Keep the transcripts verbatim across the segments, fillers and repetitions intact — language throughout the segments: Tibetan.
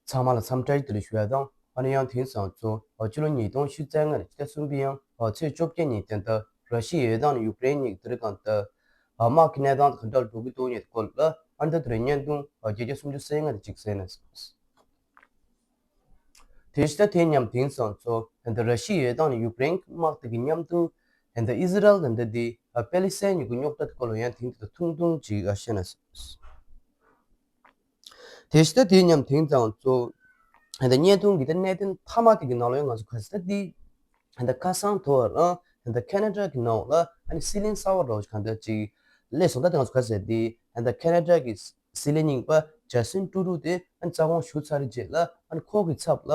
ཚང་མ་ལ་འཚམས་འདྲི་བཀྲ་ཤིས་བདེ་ལེགས་ཞུ་ཡ་དང་། ཨ་ནི་ཡང་དེང་སང་ཚོ་ཕྱི་ལོ་ཉིས་སྟོང་ཉི་ཤུ་རྩ་ལྔ་ནས་ཕྱི་ཟླ་གསུམ་པའི་ཡང་ཚེས་བཅོ་བརྒྱད་ཉིན་དེ་ལྟར་ར་ཤི་ཡའི་དང་ཡུཀ་རེན་གཉིས་ཀྱི་དེ་རིང་གང་ལྟར་དམག་གི་གནས་སྟངས་དེ་གང་འདྲ་འགྲོ་གི་འདུག་ཉེ་སྐོར་ལ་ཨ་ནི་ད་དེ་རིང་བརྙན་ཐུང་བརྒྱད་བརྒྱ་སུམ་ཅུ་སོ་ལྔ་དེ་གཅིག་གསན་ན། དེ་ཕྱི་ཟླ་དེ་མཉམ་དེང་སང་ཚོ་ད་ར་ཤི་ཡའི་དང་ཡུཀ་རེན་དམག་དེ་གི་མཉམ་དུ་ད་ཨི་ཟི་རལ་དང་ད་དེ་པེ་ལི་སི་ཐན་གཉིས་ཀྱི་རྙོག་དྲ་དེ་སྐོར་ལ་ཡང་དེང་དུ་ཐུང་ཐུང་ཅིག་བཤད་ན། དེ་ཕྱི་ཟླ་དེ་མཉམ་དེང་སང་ཚོ་ད་བརྙན་ཐུང་གི་ད་གནད་དོན་མཐའ་མ་དེ་གི་ནང་ལ་ཡང་ང་ཚོ་ག་ས་ད་དེ་ད་ཁ་སང་ཐོ་བ་རང་ད་ཁེ་ན་ཌ་གི་ནང་ལ་ཨ་ནི་སྲིད་བློན་གསར་པ་རོགས་གང་ད་ཅིག་སླེབས་སོང་། ད་དེ་ང་ཚོ་ག་ས་ད་དེ་ད་ཁེ་ན་ཌ་གི་སྲིད་བློན་རྙིང་པ་ཇ་སི་ཊིན་ཊུ་རུ་དེ་ཨ་ནི་རྩ་དགོངས་ཞུ་ཚར་རྗེས་ལ་ཨ་ནི་ཁོ་གི་ཚབ་ལ་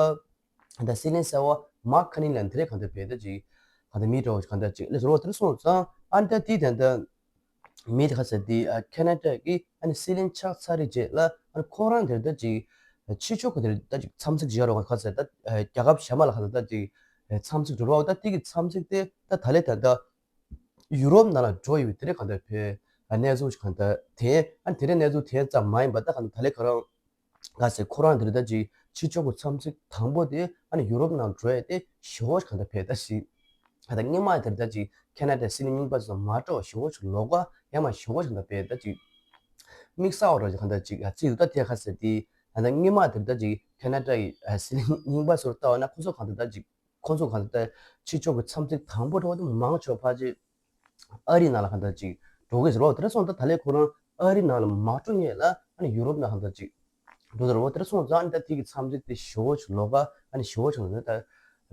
ད་སྲིད་བློན་གསར་པ་མཱག་ཁ་ནི་ལན་དེ་རེད་གང་ད་བས་ད་ཅིག་གང་ད་མི་འདྲ་བོ་གང་ད་ཅིག་སླེབས་སོང་། རོགས་དེར་སོང་ཙང་ཨ་ནི་ད་དེ་ད་ད་མི་དེ་ག་ས་དེ་ཨ་ཁེ་ན་ཌ་གི་ཨ་ནི་སྲིད་བློན་ཆགས་ཚར་རེད་རྗེས་ལ་ཨ་ནི་ཁོ་རང་དེར་ད་ཅིག་ཕྱི་ཕྱོགས་ཀྱི་དེར་ད་ཅིག་འཚམས་གཟིགས་བྱེད་རོགས་ག་ས་ད་རྒྱལ་ཁབ་གཞན་མ་ལ་ག་ས་ད་ཅིག་འཚམས་གཟིགས་འགྲོ་རོགས། ད་དེ་གི་འཚམས་གཟིགས་དེ་ད་ད་ལེ་ད་ད་ཡུ་རོབ་ནང་ལ་འགྲོ་ཡོད་པའི་དེ་རེད་གང་ལྟར་བས་གནས་ཚུལ་གང་ལྟར་དེ་ཨ་ནི་དེ་རེད། གནས་ཚུལ་དེ་ཙམ་མ་ཡིན་པ་ད་གང་ལྟར་ད་ལེ་ཁོ་རང་ག་ས་ཁོ་རང་དེ་རེད་ད་ཅིག་ཕྱི་ཕྱོགས་ཀྱི་འཚམས་གཟིགས་དང་པོ་དེ་ཨ་ནི་ཡུ་རོབ་ནང་འགྲོ་ཡས་དེ་ཞེ་པོ་གང་ལྟར་བས་ད་ཞིག་ད་ལྟ་སྔོན་མ་དེར་ད་ཅིག་ཁེ་ན་ཌ་སྲིད་བློན་རྙིང་པ་ཚོ་མ་འགྲོ་ཞེ་པོ་ཅིག་ལོགས་ཀ་ཡང་མ་ཞེ་པོ་ཅིག་ད་བས་ད་ཅིག་དམིགས་བསལ་བ་རོགས་ཀྱི་གང་ལྟར་ཅིག་ཨ་ཅིག་ད་དེ་ག་ས་དེ་ད་ལྟ་སྔོན་མ་དེར་ད་ཅིག་ཁེ་ན་ཌ་ཡི་ཨ་སྲིད་བློན་རྙིང་པ་ཚོར་ལྟ་བ་ན་ཁོ་ཚོ་གང་ལྟར་ད་ཅིག་ཁོ་ཚོ་གང་ལྟར་ཕྱི་ཕྱོགས་ཀྱི་འཚམས་གཟིགས་དང་པོ་འགྲོ་བ་དེ་མང་ཆེ་བ་ཕལ་ཆེར་ཨ་རི་ནང་ལ་གང་ལྟར་ཅིག་འགྲོ་གི་རེད་རོགས། དེ་འདྲ་སོང་ཙང་ད་ལྟ་ཁོ་རང་ཨ་རི་ནང་ལ་མ་འགྲོ་སྔོན་ལ་ཨ་ནི་ཡུ་རོབ་ནང་གང་ལྟར་ཅིག་འགྲོ་དེ་རོགས། དེ་འདྲ་སོང་ཙང་ཨ་ནི་ད་དེ་གི་འཚམས་གཟིགས་དེ་ཞེ་པོ་ཅིག་ལོགས་ཀ་ཨ་ནི་ཞེ་པོ་ཅིག་ལ་ད་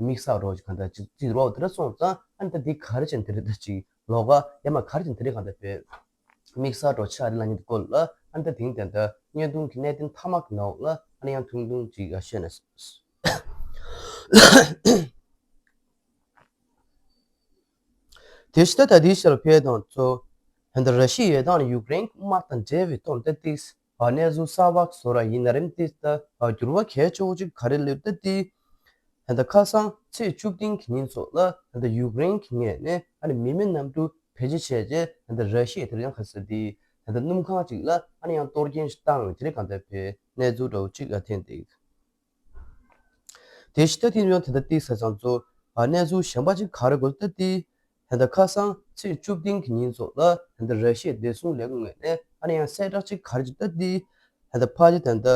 དམིགས་བསལ་རོགས་ཅིག་གང་ལྟར་ཅིག་ཅིག་རོགས། དེ་འདྲ་སོང་ཙང་ཨ་ནི་ད་དེ་ག་རེ་བྱས་ནས་དེ་རེད་ད་ཅིག་ལོགས་ཀ་ཡང་མ་ག་རེ་བྱས་ནས་དེ་རེད་གང་ལྟར་བས་དམིགས་བསལ་རོགས་ཆགས་རེད་ལབ་མཁན་དེ་སྐོར་ལ་ཨ་ནི་ད་དེང་དེ་ད་བརྙན་ཐུང་གི་གནད་དོན་མཐའ་མ་གི་ནང་ལ་ཨ་ནི་ཡང་ཐུང་ཐུང་ཅིག་བཤད་ན། དེ་ཕྱི་ད་ལྟ་དེའི་ཕྱིར་ཕེབས་དང་གཙོ། ད་ལྟ་ར་ཤི་ཡའི་དང་ཡུཀ་རེན་དམག་དང་འབྲེལ་བའི་ཐོག་ད་ཏིས་གནས་ཚུལ་གསར་པ་བཟོ་ར་ཡིན་ན་རིམ་ཏིས་ད་འགྱུར་བ་གལ་ཆེ་བོ་ཅིག་ག་རེ་སླེབས་ད་ཏི། ད་ལྟ་ཁ་སང་ཚེས་བཅུ་བདུན་གྱི་ཉིན་ཚོ་ལ་ད་ལྟ་ཡུཀ་རེན་གྱི་ངོས་ནས་ཨ་ནི་མི་མེད་གནམ་གྲུ་བེད་སྤྱོད་བྱས་རྗེས་ད་ལྟ་ར་ཤི་ཡའི་དེ་རིང་ཁ་སང་དེ་ད་ལྟ་སྣུམ་ཁང་ཅིག་ལ་ཨ་ནི་ཡང་གཏོར་སྐྱོན་ཞིག་བཏང་བའི་དེ་རིང་གང་ལྟར་བའི་གནས་ཚུལ་འདྲ་བོ་ཅིག་ལ་ཐོན་འདུག་དེ་ཕྱི་ད་ཐེངས་ཡང་དེ་ལྟ་ཏི་ས་ཚང་ཚོ་གནས་ཚུལ་གཞན་པ་ཅིག་ག་རེ་དགོས་ད་ཏི། ད་ལྟ་ཁ་སང་ཚེས་བཅུ་བདུན་གྱི་ཉིན་ཚོ་ལ་ད་ལྟ་ར་ཤི་ཡའི་བདེ་སྲུང་ལས་ཁུངས་ངོས་ནས་ཨ་ནི་ཡང་གསལ་བསྒྲགས་ཅིག་ག་རེ་ཅིག་ད་ཏི། ད་ལྟ་ཕ་ཅི་ད་ལྟ་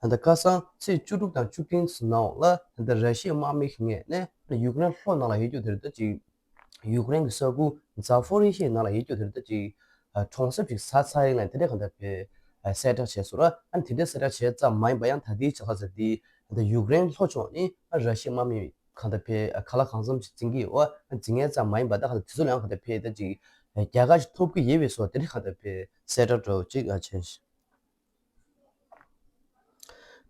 ད་ལྟ་ཁ་སང་ཚེས་བཅུ་དྲུག་དང་བཅུ་བདུན་ཚོ་ནང་ལ་ད་ལྟ་ར་ཤི་ཡའི་དམག་མི་ངོས་ནས་ཡུཀ་རེན་ལྷོ་ནང་ལ་ཡོད་རྒྱུ་དེར་ད་ཅིག་ཡུཀ་རེན་གྱི་ས་ཁུལ་ཛ་ཕོ་རི་ཤི་ནང་ལ་ཡོད་རྒྱུ་དེར་ད་ཅིག་གྲོང་གསེབ་ཅིག་ཟ་ཚར་ཡིན་ལ་དེ་འདྲ་གང་ལྟར་བའི་གསལ་བསྒྲགས་བྱས་སོང་ར། ཨ་ནི་དེ་འདྲའི་གསལ་བསྒྲགས་བྱས་ཙམ་མ་ཡིན་པ་ཡང་ད་ལྟའི་ཆ་ལ་ཟེར་དེ་ད་ཡུཀ་རེན་ལྷོ་ཕྱོགས་ནི་ཨ་ར་ཤི་ཡའི་དམག་མི་གང་ལྟར་བའི་ག་ལ་གང་འཚམ་ཞིག་འཛིང་གི་ཡོད། ཨ་འཛིང་མཁན་ཙམ་མ་ཡིན་པ་ད་གང་ལྟར་དེ་ཚོ་ལ་ཡང་གང་ལྟར་བའི་ད་ཅིག་རྒྱལ་ཁ་ཞིག་ཐོབ་ཀྱི་ཡོད་པའི་བཟོ་དེ་འདྲ་གང་ལྟར་བའི་གསལ་བསྒྲགས་འདྲ་བོ་ཅིག་ཨ་བྱས་ཤིང་།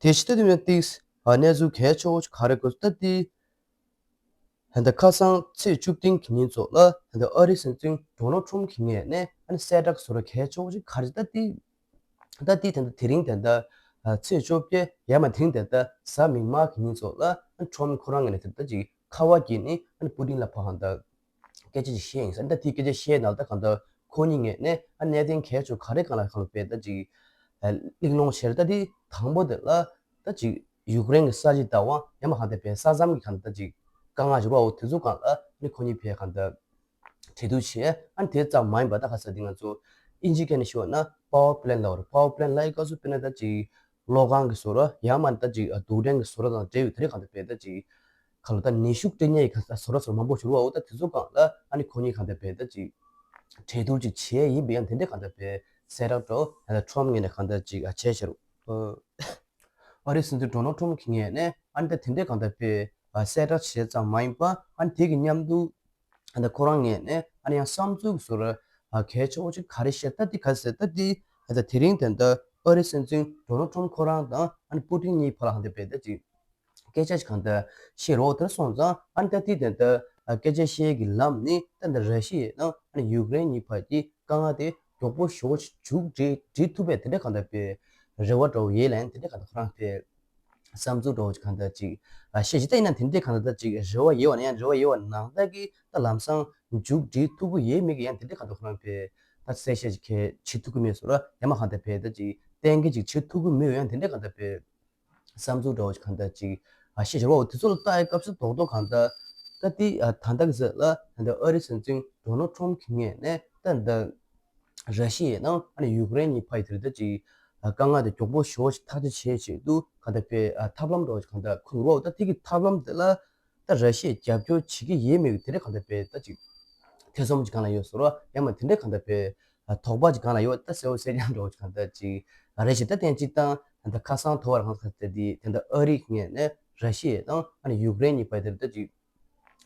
དེ་ཕྱི་ད་དུས་ཡང་ཏིས་ཨ་གནས་ཚུལ་གལ་ཆེ་བོ་ཅིག་ག་རེ་དགོས་ད་ཏི། ད་ལྟ་ཁ་སང་ཚེས་བཅུ་བདུན་གྱི་ཉིན་ཚོ་ལ་ད་ལྟ་ཨ་རིའི་སྲིད་འཛིན་ཌོ་ནལ་ཊམ་གྱི་ངོས་ནས་ཨ་ནི་གསལ་བསྒྲགས་བཟོ་ར་གལ་ཆེ་བོ་ཅིག་ག་རེ་ད་ཏི། ད་ཏི་ད་ལྟ་དེ་རིང་ད་ལྟ་ཚེས་བཅོ་བརྒྱད་ཡར་མ་དེ་རིང་ད་ལྟ་གཟའ་མིག་དམར་གྱི་ཉིན་ཚོ་ལ་ཨ་ནི་ཊམ་ཁོ་རང་ངོས་ནས་ད་ལྟ་ཅིག་ཁ་པར་བརྒྱུད་ནས་ཨ་ནི་པུ་ཏིན་ལ་ཕར་གང་ལྟར་སྐད་ཆ་ཅིག་བཤད་ཡིན་ཟེར། ད་དེའི་སྐད་ཆ་བཤད་ནང་ད་གང་ལྟར་ཁོ་གཉིས་ངོས་ནས་ཨ་གནད་དོན་གལ་ཆེ་ག་རེ་སྒང་ལ་གང་ལ་བས་ད་ཅིག་གླེང་སློང་བྱས་རེད། ད་དེ་དང་པོ་དེ་ལ་ད་ཅིག་ཡུཀ་རེན་གྱི་ས་ཆ་དང་ཡང་མ་གང་ལྟར་བས་ས་མཚམས་ཀྱི་གང་ལྟར་ད་ཅིག་དཀའ་ངལ་ཞིག་རོགས་དེ་ཚོ་སྒང་ལ་ཨ་ནི་ཁོ་གཉིས་བས་གང་ལྟར་གྲོས་བསྡུར་བྱས། ཨ་ནི་དེ་ཙམ་མ་ཡིན་པ་ད་ག་ས་དེ་ང་ཚོ་ཨིན་ཇི་སྐད་ནས་ཞུས་པ་ན་པ་ཝར་པ་ལན་ལབ་རེད། པ་ཝར་པ་ལན་ལབ་ཡི་སྐབས་སུ་དཔེར་ན་ད་ཅིག་གློག་ཁང་གི་བཟོ་འདྲ་ཡང་མ་ད་ཅིག་རྡུལ་ཕྲན་གྱི་བཟོ་འདྲ་དང་འབྲེལ་བའི་དེ་འདྲ་གང་ལྟར་བས་ད་ཅིག་ག་ལ་ད་ནུས་ཤུགས་སྤྲད་མཁན་གྱི་ག་ས་བཟོ་འདྲ་བཟོ་མང་པོ་ཞིག་རེད་བ། འོ་ད་དེ་ཚོ་སྒང་ལ་ཨ་ནི་ཁོ་གཉིས་གང་ལྟར་བས་ད་ཅིག་གྲོས་བསྡུར་ཅིག་བྱས་ཡིན་པས་ཡང་དེ་འདྲ་གང་ལྟར་བས་གསལ་བསྒྲགས་འདྲ་ད་ཊམ་ངོས་ནས་གང་ལྟར་ཅིག་བྱས་བཞག་རེད། ཨ་རིའི་སྲིད་འཛིན་ཌོ་ནལ་ཊམ་གྱི་ངོས་ནས་ཨ་ནི་ད་དེ་འདྲ་གང་ལྟར་བས་གསལ་བསྒྲགས་བྱས་ཙམ་མ་ཡིན་པ་ཨ་ནི་དེ་གི་མཉམ་དུ་ཨ་ནི་ཁོ་རང་ངོས་ནས་ཨ་ནི་ཡང་བསམ་ཚུལ་བཟོ་འདྲ་གལ་ཆེ་བོ་ཅིག་ག་རེ་བཤད་ད་དེ་ག་ཟེར་ད་དེ་ཨ་ད་དེ་རིང་དེ་འདྲ་ཨ་རིའི་སྲིད་འཛིན་ཌོ་ནལ་ཊམ་ཁོ་རང་དང་ཨ་ནི་པུ་ཏིན་གཉིས་བར་ལ་གང་ལྟར་བས་ད་ཅིག་སྐད་ཆ་ཞིག་གང་ལྟར་བཤད་རོགས་དེར་སོང་ཙང་ཨ་ནི་ད་དེ་དེ་ལྟར་སྐད་ཆ་བཤད་ཀྱི་ལམ་ནི་ད་ལྟ་ར་ཤི་ཡ་དང་ཨ་ནི་ཡུཀ་རེན་གཉིས་བར་གྱི་དཀའ་ངལ་དེ་མགྱོགས་པོ་ཞེ་པོ་ཞིག་མཇུག་སྒྲིལ་སྒྲིལ་ཐུབ་པའི་དེ་འདྲ་གང་ལྟར་བའི་རེ་བ་འདྲ་བོ་ཡོད་ལན་དེ་འདྲ་གང་ལྟར་ཁོ་རང་བའི་བསམ་ཚུལ་འདྲ་བོ་ཞིག་གང་ལྟར་ཅིག་བཤད་ཅིག་ད་ཡིན་ན་དེ་འདྲ་གང་ལྟར་ཅིག་རེ་བ་ཡོད་པ་ན་ཡང་རེ་བ་ཡོད་པ་ནང་ལྟར་གྱི་ད་ལམ་སང་མཇུག་སྒྲིལ་ཐུབ་ཀྱི་ཡོད་མེད་ཀྱི་ཡང་དེ་འདྲ་གང་ལྟར་ཁོ་རང་བའི་ད་གསལ་བཤད་ཅིག་གལ་བྱེད་ཐུབ་ཀྱི་མེད་སོང་ར། ཡང་མ་གང་ལྟར་བའི་ད་ཅིག་གཏན་འཁེལ་ཅིག་བྱེད་ཐུབ་ཀྱི་མེད་པ་ཡང་དེ་འདྲ་གང་ལྟར་བའི། བསམ་ཚུལ་འདྲ་བོ་ཞིག་གང་ལྟར་ཅིག་ཨ་བཤད་བཞག་པ་འོ་དེ་ཚོ་ལ་ལྟ་ཡི་སྐབས་སུ་རྡོག་རྡོག་གང་ལྟར་ད་དེ་ཨ་ད་ལྟ་གི་ཟེར་ལ་ད་ལྟ་ཨ་རིའི་སྲིད་འཛིན་ཌོ་ནལ་ཊམ་གྱི་ངོས་ནས་ད་ལྟ་ར་ཤི་ཡ་དང་ཨ་ནི་ཡུཀ་རེན་གཉིས་བར་གྱི་དེ་ལ་ད་ཅིག་ཨ་དཀའ་ངལ་དེ་མགྱོགས་པོ་ཞེ་པོ་ཞིག་ཐག་གཅོད་བྱེད་ཆེད་དུ་གང་ལྟར་དཔེ་ཨ་ཐབས་ལམ་འདྲ་བོ་ཞིག་གང་ལྟར་ཁུར་བ་འོ་ད་དེ་གི་ཐབས་ལམ་དེ་ལ་ད་ར་ཤི་ཡས་རྒྱབ་སྐྱོར་བྱེད་ཀྱི་ཡོད་མེད་ཀྱི་དེ་འདྲ་གང་ལྟར་དཔེ་ད་ཅིག་ཐེ་ཚོམ་ཅིག་གང་ལ་ཡོད་ཟེར་བ་ཡང་མ་དེ་འདྲ་གང་ལྟར་དཔེ་དོགས་པ་ཅིག་གང་ལ་ཡོད་ད་གསལ་བོ་གསལ་རྐྱང་འདྲ་བོ་ཅིག་གང་ལྟར་ཅིག་རེད་ཞེས་ད་ཐེངས་གཅིག་དང་ད་ཁ་སང་ཐོ་བར་གང་ཁ་ད་དེ་ད་ཨ་རིའི་ངོས་ནས་ར་ཤི་ཡ་དང་ཨ་ནི་ཡུཀ་རེན་གཉིས་བར་དེར་ད་ཅིག་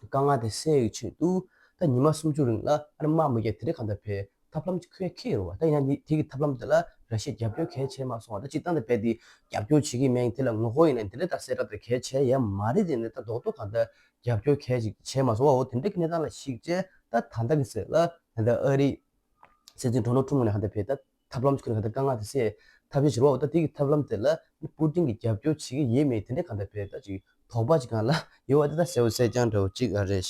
དཀའ་ངལ་དེ་སེལ་ཡོང་ཆེད་དུ་ད་ཉི་མ་སུམ་ཅུ་རིང་ལ་ཨ་ནི་དམག་མི་བརྒྱབ་དེ་འདྲ་གང་ལྟར་དཔེ་ཐབས་ལམ་ཅིག་ཁོས་འཁྱེར་ཡོད་པ་ད་ཡིན་ན་དེ་གི་ཐབས་ལམ་དེ་ལ་ར་ཤི་ཡ་རྒྱབ་སྐྱོར་གལ་ཆེ་མ་སོང་བ་ད་སྤྱིར་བཏང་དེ་རྦད་དེ་རྒྱབ་སྐྱོར་བྱེད་ཀྱི་མེད་དེ་ལ་ངོ་རྒོལ་ཡིན་ན་དེ་འདྲ་ད་གསལ་བསྒྲགས་དེ་གལ་ཆེ་ཡ་མ་རེད་དེ་ནས་ད་རྡོག་རྡོག་གང་ལྟར་རྒྱབ་སྐྱོར་གལ་ཅིག་བྱས་མ་སོང་བ་འོ་དེ་འདྲ་གི་གནས་སྟངས་ལ་གཞིགས་བྱས་ད་ད་ལྟ་གི་ཟེར་ལ་ད་ལྟ་ཨ་རི་སྲིད་འཛིན་ཌོ་ནལ་ཊམ་ནས་ཧ་ད་བེད་ད་ཐབས་ལམ་ཅིག་ཁུར་ཧ་ད་དཀའ་ངལ་དེ་སེལ་ཐབས་ཤེས་བྱེད་རོགས་ད་དེ་གི་ཐབས་ལམ་དེ་ལ་པུ་ཏིན་གྱི་རྒྱབ་སྐྱོར་བྱེད་ཀྱི་ཡོད་མེད་དེ་འདྲ་གང་ལྟར་བེད་ད་ཅིག་དོགས་པ་ཅིག་གང་ལ་ཡོད་བ་དེ་ད་གསལ་བོ་གསལ་རྐྱང་འདྲ་བོ་ཅིག་ཨ་རེད།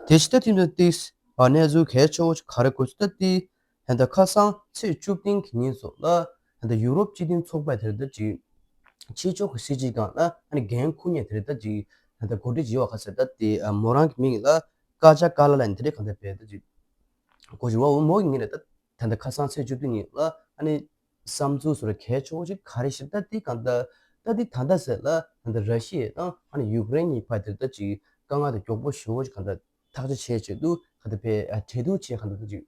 དེ་ཕྱི་ད་ཐིམ་ད་ཏིས་གནས་ཚུལ་གལ་ཆེ་བོ་ཅིག་ག་རེ་དགོས་ཚུལ་ད་ཏི་ཧན་ད་ཁ་སང་ཚེས་བཅུ་བདུན་གྱི་ཉིན་སོགས་ལ་ཧན་ད་ཡུ་རོབ་སྤྱི་མཐུན་ཚོགས་པ་དེར་ད་ཅིག་ཕྱི་ཕྱོགས་ཀྱི་སྲིད་སྤྱི་སྒང་ལ་ཨ་ནི་འགན་འཁུར་མཁན་དེར་ད་ཅིག་ཧན་ད་གོ་སྒྲིག་བྱས་པ་ཁ་ཟེར་ད་དེ་མོ་རང་གི་མིང་ལ་ཀ་ཅ་ཀ་ལ་ལན་དེ་རེད་གང་ལྟར་བེད་ད་ཅིག་གོ་བྱུང་བ་འོ་མོ་གི་ངོས་ནས་ད་ད་ལྟ་ཁ་སང་ཚེས་བཅུ་བདུན་ཉིན་ལ་ཨ་ནི་བསམ་ཚུལ་སོགས་གལ་ཆེ་བོ་ཞིག་ག་རེ་ཞིག་ད་དེ་གང་ལྟར་ད་དེ་ད་ལྟ་ཟེར་ལ་ད་ལྟ་ར་ཤི་ཡ་དང་ཨ་ནི་ཡུཀ་རེན་གཉིས་བར་དེར་ད་ཅིག་དཀའ་ངལ་དེ་མགྱོགས་པོ་ཞེ་བོ་ཞིག་གང་ལྟར་ཐག་གཅོད་བྱེད་ཆེད་དུ་གང་ལྟར་བས་གྲོས་བསྡུར་བྱེད་གང་ལྟར་ད་ཅིག་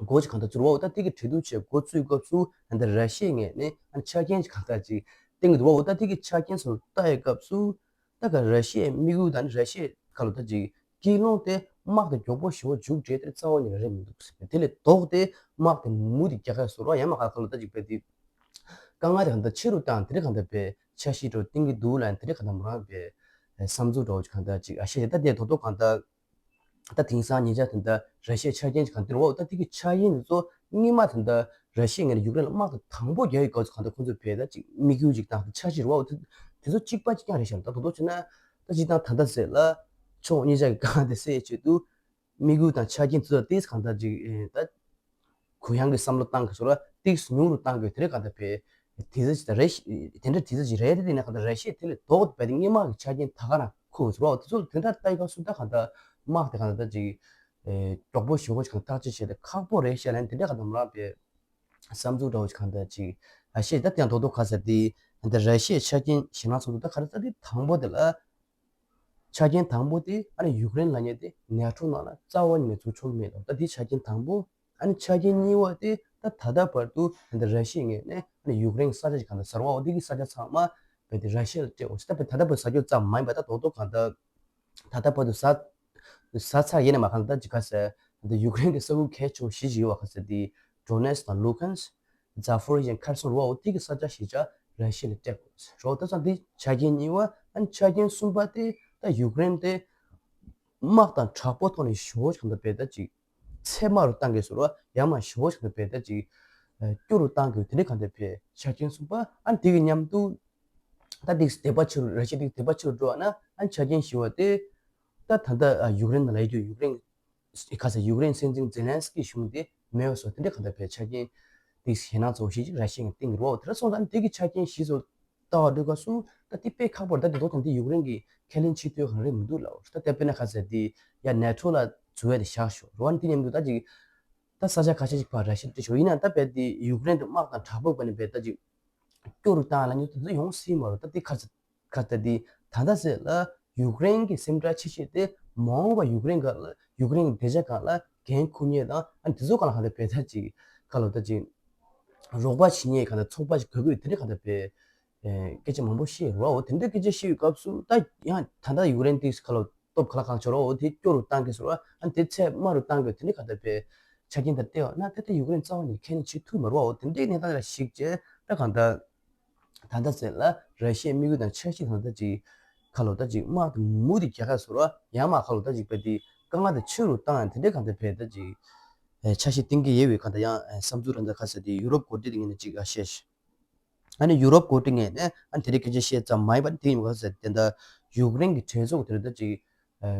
འགོ་ཞིག་གང་ལྟར་བཙུགས་པ་འོ་ད་དེ་གི་གྲོས་བསྡུར་བྱེད་འགོ་བཙུགས་སྐབས་སུ་ད་ལྟ་ར་ཤི་ཡའི་ངོས་ནས་ཨ་ནི་ཆ་རྐྱེན་ཞིག་གང་ལྟར་ཅིག་བཏིང་གི་འདུག་བ་འོ་ད་དེ་གི་ཆ་རྐྱེན་སོགས་ལྟ་ཡི་སྐབས་སུ། ད་ག་ར་ཤི་ཡའི་དམིགས་ཡུལ་དང་ར་ཤི་ཡའི་ཁ་ལོ་ད་ཅིག་སྐྱིད་ལོང་དེ་དམག་དེ་མགྱོགས་པོ་ཞེ་པོ་མཇུག་བསྒྲིལ་དེ་རྩ་བ་ཉིད་ནས་རེད་མི་འདུག་ཟེར་ནས་དེ་ལས་ལྡོག་སྟེ་དམག་དེ་མུ་མཐུད་རྒྱག་ཡ་བཟོ་རོགས་ཡང་མ་ཁ་ཁ་ལོ་ད་ཅིག་བས་དེ་དཀའ་ངལ་དེ་གང་ལྟར་ཆེ་རུ་བཏང་དེ་རེད་གང་ལྟར་བས་འཆར་གཞི་འགྲོ་བཏིང་གི་འདུག་ལ་དེ་རེད་གང་ལྟར་མོ་རང་བས་བསམ་ཚུལ་འགྲོ་གང་ལྟར་ཅིག་ཨ་ཤེས་ད་དེ་ཐོག་ཐོག་གང་ལྟར། ད་དེང་སང་ཉེ་ཆར་དེ་འདྲ་ར་ཤི་ཡའི་ཆ་རྐྱེན་ཅིག་གང་འདིར་འོ་ད་དེ་གི་ཆ་རྐྱེན་དེ་ཚོ་སྔོན་མ་དེ་འདྲ་ར་ཤི་ཡ་ངས་ཡུཀ་རེན་ལ་དམག་དང་དང་པོ་རྒྱག་ཡི་སྐབས་སུ་གང་འདྲ་ཁོང་ཚོས་བས་ད་ཅིག་དམིགས་ཡུལ་ཅིག་དང་འཆར་གཞི་རེད་བ་འོ་དེ་དེ་ཚོ་གཅིག་པ་གཅིག་རྐྱང་རེད་ཤག་ད་དོ་དོ་བྱས་ན་ད་ཅིག་དང་ད་ལྟ་ཟེར་ལ་ཕྱོགས་གཉིས་ཆ་གི་གང་དེ་སེལ་ཆེད་དུ་དམིགས་ཡུལ་དང་ཆ་རྐྱེན་དེ་ཚོ་ཏིས་གང་ལྟར་ཅིག་ད། གུ་ཡངས་ཀྱི་བསམ་བློ་བཏང་གི་བཟོ་འདྲ་ཏིག་ཉུང་རུ་བཏང་དགོས་དེ་འདྲ་གང་ལྟར་བས། དེ་ཚོ་ཅིག་རེད་ཤི་དེ་འདྲ་དེ་ཚོ་ཅིག་རེད་དེ་དེ་ནས་གང་ལྟར་ར་ཤི་ཡ་དེ་ལས་ལྡོག་པའི་དེ་སྔོན་མ་གི་ཆ་རྐྱེན་ད་ག་རང་ཁུར་བཟོ་འདྲ་དེ་ཚོ་དེ་འདྲ་ལྟ་ཡི་ག་སུ་ད་གང་ལྟར་དམག་དེ་གང་ལྟར་ཅིག་མགྱོགས་པོ་ཞེ་པོ་ཞིག་གང་ཐག་གཅོད་བྱས་ཏེ་ཁག་པོ་རེད་ཤག་ལན་དེ་འདྲ་གང་ལྟར་མ་རག་པའི་བསམ་ཚུལ་འདྲ་བོ་ཞིག་གང་ལྟར་ཅིག་ཨ་ཤེས་ད་དེ་ཡང་རྡོག་རྡོག་ག་ཟེར་དེ་གང་ལྟར་ར་ཤི་ཡའི་ཆ་རྐྱེན་ཞེད་སྣང་ཚོགས་འདུ་ད་ག་རེ་ད་དེ་དང་པོ་དེ་ལ། ཆ་རྐྱེན་དང་པོ་དེ་ཨ་ནི་ཡུཀ་རེན་ལབ་མཁན་དེ་ནེ་ཊོ་ནང་ལ་རྩ་བ་ཉིད་ནས་འཛུལ་ཆོག་གི་མེད་ལ་ད་དེ་ཆ་རྐྱེན་དང་པོ། ཨ་ནི་ཆ་རྐྱེན་གཉིས་པ་དེ་ད་ད་ལྟ་བར་དུ་ད་ར་ཤི་ཡའི་ངོས་ནས་ཨ་ནི་ཡུཀ་རེན་གྱི་ས་ཆ་ཞིག་གང་ལྟར་ཟ་རོགས་འོ་དེ་གི་ས་ཆ་ཚང་མ་བས་དེ་ར་ཤི་ཡ་ལ་སྤྲད་འོ་ཞེས་ད་བས་ད་ལྟ་བར་ཟ་རྒྱུ་ཙམ་མ་ཡིན་པ་ད་རྡོག་རྡོག་གང་ལྟར་ད་ལྟ་བར་དུ་ཟ་ཟ་ཚར་ཡིན་ནས་མ་གང་ལྟར་ཅིག་ག་ཟེར་ད་ཡུཀ་རེན་གྱི་ས་ཁུལ་གལ་ཆེ་བོ་བཞི་ཅིག་ཡོད་པ་ག་ཟེར་དེ་ཌོ་ནེ་སི་དང་ལུ་ཧན་སི། ཛ་ཕོ་རི་ཞིང་ཁེར་སོང་རུ་བ་འོ་དེ་གི་ས་ཆ་ཞིག་ཆ་ར་ཤི་ཡ་ལ་སྤྲད་དགོས་རོགས་ད་ཙང་དེ་ཆ་རྐྱེན་གཉིས་པ་ཨ་ནི་ཆ་རྐྱེན་གསུམ་པ་དེ་ད་ཡུཀ་རེན་དེ་དམག་དང་དྲག་པོ་ཐོག་ནས་ཞེ་པོ་ཞིག་ད་བས་ད་ཅིག་ཚད་དམའ་རུ་བཏང་དགོས་ཟེར་རོ་ཡང་མ་ཞེ་པོ་ཞིག་ད་བས་ད་ཅིག་སྐྱོ་རུ་བཏང་དགོས་དེ་འདྲ་གང་ལྟར་བས་ཆ་རྐྱེན་གསུམ་པ་ཨ་ནི་དེ་གི་མཉམ་དུ་ད་དེ་དད་པ་ཆེ་རུ་ར་ཤི་ཡ་དེ་དད་པ་ཆེ་རུ་འགྲོ་བ་ན་ཨ་ནི་ཆ་རྐྱེན་བཞི་བ་དེ་ད་ད་ལྟ་ཡུཀ་རེན་ལ་ཡོད་རྒྱུ་ཡུཀ་རེན། ཁ་སང་ཡུཀ་རེན་སྲིད་འཛིན་ཛེ་ལན་སི་ཀི་གཞུང་དེ་མེད་པ་སོགས་དེ་འདྲ་གང་ལྟར་བས་ཆ་རྐྱེན་དེ་ཞེད་སྣང་ཚ་བོ་ཞིག་ར་ཤི་ཡ་ངས་བཏིང་གི་རོགས་དེ་འདྲ་སོང་ཙང་དེ་གི་ཆ་རྐྱེན་བཞི་ཚོ་ལྟ་བ་འགྲོ་སྐབས་སུ་ད་དེ་དཔེ་ཁག་པོ་རེད་ད་དེ་ཐོག་ཙམ་དེ་ཡུཀ་རེན་གྱི་ཁས་ལེན་བྱེད་ཐུབ་ཡ་གང་རེད་མི་འདུག་ལབ་ད་དེ་དཔེར་ན་ཁ་སང་དེ་ཡ་ནེ་ཊོ་ལ་འཛུལ་ཡ་དེ་བཞག་ཤོག་རོགས་ནི་དེ་མཉམ་དུ་ད་ཅིག་ད་ས་ཆ་ཁ་ཤས་ཅིག་ཕར་ར་ཤི་ཡ་སྤྲད་ཤོག་ཡིན་ན་ད་རྦད་དེ་ཡུཀ་རེན་དུ་དམག་དང་དྲག་པོ་བ་ནས་རྦད་ད་ཅིག་སྐྱོ་རུ་བཏང་ལ་ཉོ་དེ་ཚོ་ཡོང་སྲིད་མ་རེད་ད་དེ་ཁ་ས། ཁ་ད་དེ་ད་ལྟ་ཟེར་ལ་ཡུཀ་རེན་གྱི་སེམས་ཁྲལ་ཆེ་ཤོས་དེ་མ་འོངས་པ་ཡུཀ་རེན་ག་ལ་ཡུཀ་རེན་གྱི་བདེ་འཇགས་སྒང་ལ་འགན་འཁུར་མཁན་དང་ཨ་ནི་དེ་ཚོ་སྒང་ལ་གང་ལྟར་བས་ད་ཅིག་ཁ་ལོ་ད་ཅིག་རོགས་པ་བྱེད་མཁན་གང་ལྟར་ཚོགས་པ་ཞིག་དགོས་དགོས་དེ་འདྲ་གང་ལྟར་བས་སྐད་ཆ་མང་པོ་བཤད་རོགས་འོ་དེ་འདྲ་སྐད་ཆ་བཤད་ཡོད་སྐབས་སུ་ད་ཡང་ད་ལྟ་ཡུཀ་རེན་དེ་ཁ་ལོ་སྟོབས་ག་ལ་གང་ཆོག་རོགས་འོ་དེ་སྐྱོ་རུ་བཏང་གི་ཟེར་རོགས་ཨ་ནི་དེ་ཚད་དམའ་རུ་བཏང་དགོས་དེ་འདྲ་གང་ལྟར་བས་ཆ་རྐྱེན་དང་བལྟས་པ་ན་ད་ལྟ་ཡུཀ་རེན་རྩ་བ་ནས་ཁས་ལེན་བྱེད་ཐུབ་མ་རོགས་འོ་དེ་འདྲའི་གནས་སྟངས་ལ་གཞིགས་བྱས་ད་གང་ལྟར། ད་ལྟ་ཟེར་ལ་ར་ཤི་ཡའི་དམིགས་ཡུལ་དང་འཆར་གཞི་དང་ད་ཅིག་ཁ་ལོ་ད་ཅིག་དམག་དེ་མུ་མཐུད་རྒྱག་ཁ་བཟོ་ར་ཡང་མ་ཁ་ལོ་ད་ཅིག་པ་དེ་དཀའ་ངལ་དེ་ཆེ་རུ་བཏང་ཡང་དེ་འདྲའི་གང་ལྟར་བས་ད་ཅིག་འཆར་གཞི་བཏིང་གི་ཡོད་པའི་གང་ལྟར་ཡང་བསམ་ཚུལ་རང་ད་ཁ་ཟེར་དེ་ཡུ་རོབ་འགོ་ཁྲིད་དེ་ངས་ནས་ཅིག་ཨ་བཤད་ཤག་ཨ་ནི་ཡུ་རོབ་འགོ་ཁྲིད་ངས་ནས་ཨ་ནི་དེ་འདྲའི་སྐད་ཆ་བཤད་ཙམ་མ་ཡིན་པ་ནི་དེ་ཡིན་པ་ཁ་ཟེར་དེ་ད་ཡུཀ་རེན་གྱི་གྲོས་ཚོགས་དེ་ད་ཅིག་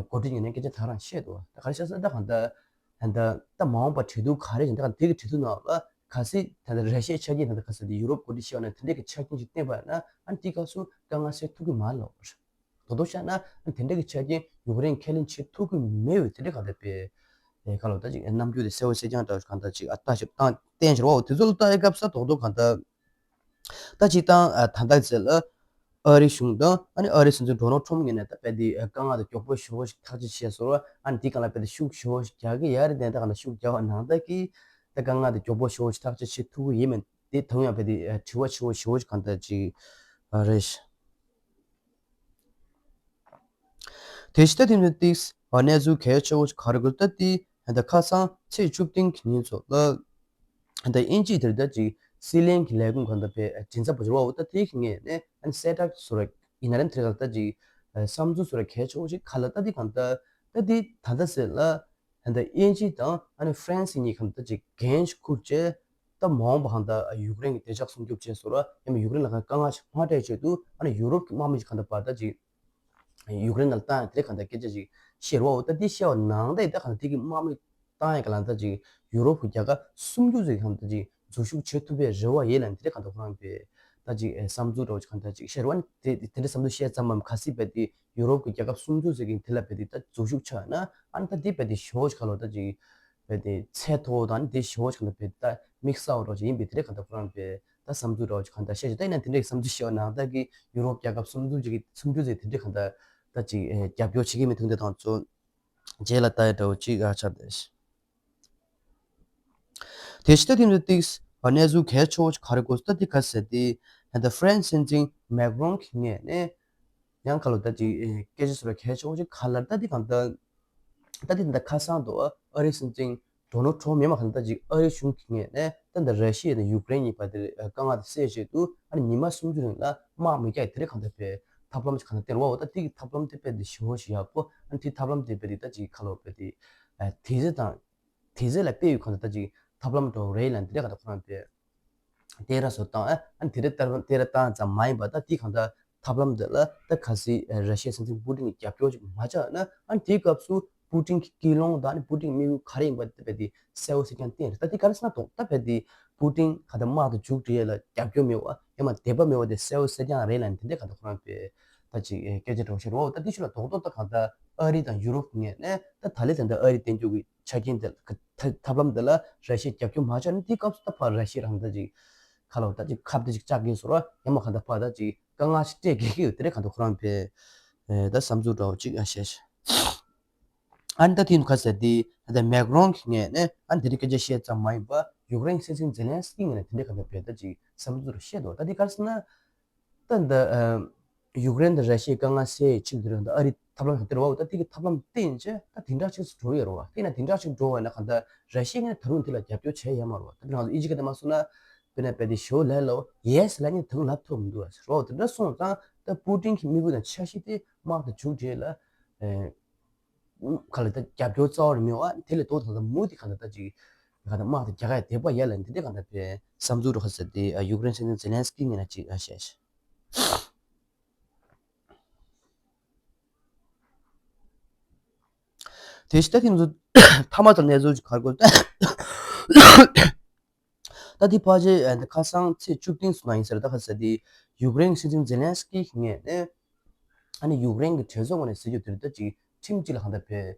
འགོ་ཁྲིད་ངས་ནས་སྐད་ཆ་ད་རང་བཤད་འདུག་ད་ག་རེ་བཤད་ས་ད་གང་ལྟར་ད་ད་མ་འོངས་པ་གྲོས་བསྡུར་ག་རེ་བྱས་ད་གང་དེ་གི་གྲོས་བསྡུར་ནང་ལ། གལ་སྲིད་ད་ལྟ་ར་ཤི་ཡའི་ཆ་རྐྱེན་ད་ལྟ་ག་ཟེར་དེ་ཡུ་རོབ་འགོ་ཁྲིད་ཤེས་པ་ན་དེ་འདྲའི་གི་ཆ་རྐྱེན་ཅིག་བསྟན་པ་ཡིན་ན་ཨ་ནི་དེའི་སྐབས་སུ་དཀའ་ངལ་སེལ་ཐུབ་ཀྱི་མ་རེད་ལབ་པ་རེད། རྡོག་རྡོག་བཤད་ན་ཨ་ནི་དེ་འདྲའི་གི་ཆ་རྐྱེན་ཡུཀ་རེན་ཁས་ལེན་བྱེད་ཐུབ་ཀྱི་མེད་པའི་དེ་འདྲའི་གང་ལྟར་པའི་ཨེ་ག་ལ་ད་ཅིག་རྣམ་འགྱུར་དེ་གསལ་བོ་གསལ་རྐྱང་འདྲ་བོ་གང་ལྟར་ཅིག་ཨ་ལྟ་ཞིབ་བཏང་བསྟན་ཞོར་བ་དེ་ཚོ་ལ་ལྟ་ཡི་སྐབས་སུ་རྡོག་རྡོག་གང་ལྟར། ད་ཅིག་ཏང་ཨ་ད་ལྟ་ཚེ་ལ་ཨ་རིའི་གཞུང་དང་ཨ་ནི་ཨ་རིའི་སྲིད་འཛིན་ཌོ་ནལ་ཊམ་ངོས་ནས་ད་རྦད་དེ་དཀའ་ངལ་དེ་མགྱོགས་པོ་ཞེ་པོ་ཞིག་ཐག་གཅོད་བྱས་སོང་། ཨ་ནི་དེའི་སྒང་ལ་རྦད་དེ་ཤུགས་ཞེ་པོ་ཞིག་རྒྱག་གི་ཡོད་རེད། དེ་ད་གང་ལ་ཤུགས་རྒྱག་པ་ནང་ལྟར་གྱི་ད་དཀའ་ངལ་དེ་མགྱོགས་པོ་ཞེ་པོ་ཞིག་ཐག་གཅོད་བྱེད་ཐུབ་ཀྱི་ཡིན་མིན་དེ་ད་རུང་ཡང་རྦད་དེ་དྲི་བ་ཞེ་པོ་ཞེ་པོ་ཞིག་གང་ལྟར་ཅིག་རེད། དེ་ཕྱི་ད་ཐེངས་ཏིག་གནས་ཚུལ་གལ་ཆེ་བོ་ཞིག་ག་རེ་དགོས་ད་དེ་ད་ཁ་སང་ཚེས་བཅུ་བདུན་གྱི་ཉིན་ཚོ་ལ། ད་དབྱིན་ཇིའི་དེར་ད་ཅིག་སྲིད་བློན་གྱི་ལས་ཁུངས་གང་ལྟར་པའི་མགྲིན་ཚབ་པ་ཞིག་རེད་བ། འོ་ད་དེ་གི་ངོས་ནས་ཨ་ནི་གསལ་བསྒྲགས་བཟོ་ར་ཡིན་ན་རེད་དེ་ག་ད་ཅིག་བསམ་ཚུལ་བཟོ་ར་གལ་ཆེ་བོ་ཞིག་ག་ལ་ད་དེ་གང་ལྟར་ད་དེ་ད་ལྟ་ཟེར་ལ་ད་ལྟ་དབྱིན་ཇི་དང་ཨ་ནི་ཧྥ་རན་སི་གཉིས་གང་ལྟར་ཅིག་འགན་ཞིག་འཁུར་བྱས་ད་མ་འོངས་པ་གང་ལྟར་ཡུཀ་རེན་གྱི་བདེ་འཇགས་སྲུང་སྐྱོབ་བྱས་སོང་ར་ཡང་ན་ཡུཀ་རེན་ལ་གང་དཀའ་ངལ་ཞིག་མ་འཕྲད་ཆེད་དུ་ཨ་ནི་ཡུ་རོབ་ཀྱི་དམག་མི་ཞིག་གང་ལྟར་བར་ད་ཅིག་ཡུཀ་རེན་ནང་བཏང་ཡ་དེ་གང་ལྟར་སྐད་ཆ་ཞིག་བཤད་རེད་བ། འོ་ད་དེ་བཤད་པ་ནང་ལྟར་ད་གང་ལྟར་དེ་གི་དམག་མི་བཏང་ཡ་ག་ལ་ད་ཅིག་ཡུ་རོབ་ཀྱི་རྒྱལ་ཁབ་སུམ་ཅུ་ཙམ་གང་ལྟར་ཅིག་འཛུལ་ཞུགས་བྱེད་ཐུབ་པའི་རེ་བ་ཡོད་ལ་དེ་གང་ལྟར་ཁོ་རང་པའི་ད་ཅིག་བསམ་ཚུལ་འདྲ་བོ་ཅིག་གང་ལྟར་ཅིག་བཤད་རེད་བ། དེ་དེ་འདྲ་བསམ་ཚུལ་བཤད་ཙམ་མམ་གལ་སྲིད་རྦད་དེ་ཡུ་རོབ་ཀྱི་རྒྱལ་ཁབ་སུམ་ཅུ་ཙམ་གྱིས་དེ་ལ་རྦད་དེ་ད་འཛུལ་ཞུགས་ཆགས་ན་ཨ་ནི་ད་དེ་རྦད་དེ་ཞེ་པོ་ཅིག་ག་ལ་ད་ཅིག་རྦད་དེ་ཚད་མཐོ་བོ་དང་ནི་དེ་ཞེ་པོ་ཅིག་གང་ལ་རྦད་དེ་ད་དམིགས་བསལ་བ་འདྲ་བོ་ཅིག་ཡིན་པའི་དེ་འདྲའི་གང་ལྟར་ཁོ་རང་པའི་ད་བསམ་ཚུལ་འདྲ་བོ་ཅིག་གང་ལྟར་བཤད་ཅིག་ད་ཡིན་ན་དེ་འདྲའི་བསམ་ཚུལ་བཤད་པ་ནང་ལྟར་གྱི་ཡུ་རོབ་རྒྱལ་ཁབ་སུམ་ཅུ་ཅིག་གི་སུམ་ཅུ་ཙམ་དེ་འདྲའི་གང་ལྟར་ད་ཅིག་རྒྱབ་སྐྱོར་བྱེད་ཀྱི་མི་ཐུག་འདི་དང་ཚོ་རྗེས་ལ་ལྟ་ཡ་འདྲ་བོ་ཅིག་ཨ་ཆགས་བསྡད། དེ་ཕྱི་ད་ཐེངས་འདི་ཏིགས་གནས་ཚུལ་གལ་ཆེ་བོ་ཅིག་ག་རེ་དགོས་ད་འདི་ག་ཟེར་ཏེ་ད་ཧྥ་རན་སི་སྲིད་འཛིན་མེག་རོན་གྱི་ངོས་ནས་ཡང་ག་ལ་ད་ཅིག་སྐད་ཆ་ཟེར་བ་གལ་ཆེ་བོ་ཅིག་ག་ལ་ད་འདི་གང་ལྟར་ད་འདི་ད་ཁ་སང་དུ་ཨ་རིའི་སྲིད་འཛིན་ཌོ་ནལ་ཊམ་ཡང་མ་གང་ལྟར་ཅིག་ཨ་རིའི་གཞུང་གི་ངོས་ནས་ད་ལྟ་ར་ཤི་ཡ་དང་ཡུཀ་རེན་གཉིས་བར་དེར་དཀའ་ངལ་དེ་སེལ་ཆེད་དུ་ཨ་ནི་ཉི་མ་སུམ་ཅུ་རིང་ལ་དམག་མི་རྒྱག་དེ་རིང་གང་ལྟར་པའི་ཐབས་ལམ་ཞིག་གང་ལྟར་སྟེར་བ། འོ་ད་དེ་གི་ཐབས་ལམ་དེ་དཔེ་དེ་ཞེ་པོ་ཞིག་ཡག་པོ། ཨ་ནི་དེ་ཐབས་ལམ་དེ་དཔེ་དེ་ད་ཅིག་ཁ་ལོ་དཔེ་དེ་དེ་ཚེ་དང་དེ་ཚེ་ལ་དཔེ་ཡོད་གང་ལྟར་ད་ཅིག་ཐབས་ལམ་འགྲོ་རེད་ལ་དེ་རིང་གང་ལྟར་ཁོ་རང་དཔེ། དེ་ར་བཟོ་བཏང་ཨ་ཨ་ནི་དེ་ར་ལྟར་དེ་ར་བཏང་ཙམ་མ་ཡིན་པ་ད་དེ་གང་ལྟར་ཐབས་ལམ་འདི་ལ་ད་གལ་སྲིད་ར་ཤི་ཡའི་སྲིད་འཛིན་པུ་ཏིན་གྱི་རྒྱབ་སྐྱོར་ཅིག་མ་ཆགས་ན་ཨ་ནི་དེའི་སྐབས་སུ་པུ་ཏིན་གྱི་ཀུན་སློང་དང་ཨ་ནི་པུ་ཏིན་དམིགས་ཡུལ་ག་རེ་ཡིན་པ་དེ་རྦད་དེ་གསལ་བོ་གསལ་རྐྱང་བསྟན་རེད། ད་དེ་ག་རེ་ཟེར་ན་དོག་ད་རྦད་དེ་པུ་ཏིན་ག་ད་དམག་ཏུ་མཇུག་སྒྲིལ་ཡས་ལ་རྒྱབ་སྐྱོར་མེད་བ་ཡང་མ་དད་པ་མེད་བ་དེ་གསལ་བོ་གསལ་རྐྱང་རེད་ལ་ནི་དེ་འདྲ་ག་ད་ཁོ་རང་པའི་ད་ཅིག་སྐད་ཆ་འདྲ་བོ་བཤད་རོགས། ད་དེ་ཤུ་ལ་དོག་དོག་ད་ག་ད་ཨ་རི་དང་ཡུ་རོབ་ངོས་ནས་ད་ད་ལེ་ད་ད་ཨ་རི་བསྟན་རྒྱུ་གི་ཆ་རྐྱེན་དེ་ཐབས་ལམ་དེ་ལ་ར་ཤི་ཡ་རྒྱབ་སྐྱོར་མ་བྱས་ན་དེའི་སྐབས་སུ་ད་ཕར་ར་ཤི་ཡ་རང་ད་ཅིག་ཁ་ལོ་ད་ཅིག་ཁབ་ད་ཅིག་བཅག་གིན་སོ་ར་ཡང་མ་ག་ད་ཕར་ད་ཅིག་དཀའ་ངལ་ཞིག་སྤྲད་དགོས་ཀྱི་ཡོད་དེ་རེད་ག་ད་ཁོ་རང་པའི་ད་བསམ་ཚུལ་འདྲ་བོ་ཅིག་ཨ་བཤད་ཤག་ཨ་ནི་ད་དེ་ནི་ཁ་ཟེར་དེ་ད་མེག་རོན་གྱི་ངོས་ནས་ཨ་ནི་དེ་རིང་སྐད་ཆ་བཤད་ཙམ་མ་ཡིན་པ་ཡུཀ་རེན་སྲིད་འཛིན་ཛེ་ལན་སི་ཀི་ངོས་ནས་དེ་འདྲའི་ག་ད་བས་ད་ཅིག་བསམ་ཚུལ་འདྲ་བཤད་འདུག་ད་དེ་ག་རེ་ཟེར་ན། ད་འདི་ཡུཀ་རེན་དང་ར་ཤི་ཡའི་དཀའ་ངལ་སེལ་ཡའི་ཆེད་དུ་རེད། ད་ཨ་རི་ཐབས་ལམ་ཞིག་སྟེར་བ་འོ་ད་དེ་གི་ཐབས་ལམ་བསྟན་བྱས་ད་དེ་འདྲ་ཞིག་འགྲོ་ཡོད་རེད་བ། དེ་ན་དེ་འདྲ་ཞིག་འགྲོ་བ་ན་གང་ལྟར་ར་ཤི་ཡ་ངོས་ནས་ད་རུང་དེ་ལ་རྒྱབ་སྐྱོར་བྱས་ཡོད་མ་རེད་བ། ད་དེ་ང་ཚོ་ཨི་ཇི་ག་དེ་མ་སོང་ན་དཔེར་ན་དཔེ་དེ་ཞོ་ལས་ལོ་ཡེས་ལ་ཉིན་ད་རུང་ལབ་ཐུབ་མི་འདུག་བ་རེད་བ། དེ་འདྲ་སོང་ཙང་ད་པུ་ཏིན་གྱི་དམིགས་ཡུལ་དང་འཆར་གཞི་དེ་དམག་དང་མཇུག་སྒྲིལ་ལ། ག་ལ་ད་རྒྱབ་སྐྱོར་རྩ་བ་རེ་མེད་བ། དེ་ལས་ལྡོག་ད་ད་མུ་དེ་ག་ད་ད་ཅིག་ག་ད་དམག་དེ་རྒྱག་ཡ་དད་པ་ཡ་ལ་འདི་འདྲ་ག་ད་པའི་བསམ་ཚུལ་རོ་ཁ་ཟེར་ཏེ་ཡུཀ་རེན་སྲིད་འཛིན་ཛེ་ལན་སི་ཀི་ངོས་ནས་ཅིག་ཨ་བཤད་ཤག་དེ་ཕྱི་ད་ཐེངས་ཚོ་མཐའ་མ་ཚོ་གནས་ཚུལ་ཅིག་ག་རེ་དགོས། ད་དེ་ཕལ་ཆེར་ཁ་སང་ཚེས་བཅུ་བདུན་སོང་ན་ཡིན་ཟེར། ད་ཁ་ཟེར་དེ་ཡུཀ་རེན་སྲིད་འཛིན་ཛེ་ལན་སི་ཀི་ངོས་ནས་ཨ་ནི་ཡུཀ་རེན་གྱི་གྲོས་ཚོགས་ངོས་ནས་ཟེར་རྒྱུ་དེར་ད་ཅིག་ཁྲིམས་གཅིག་ལ་གང་ལྟར་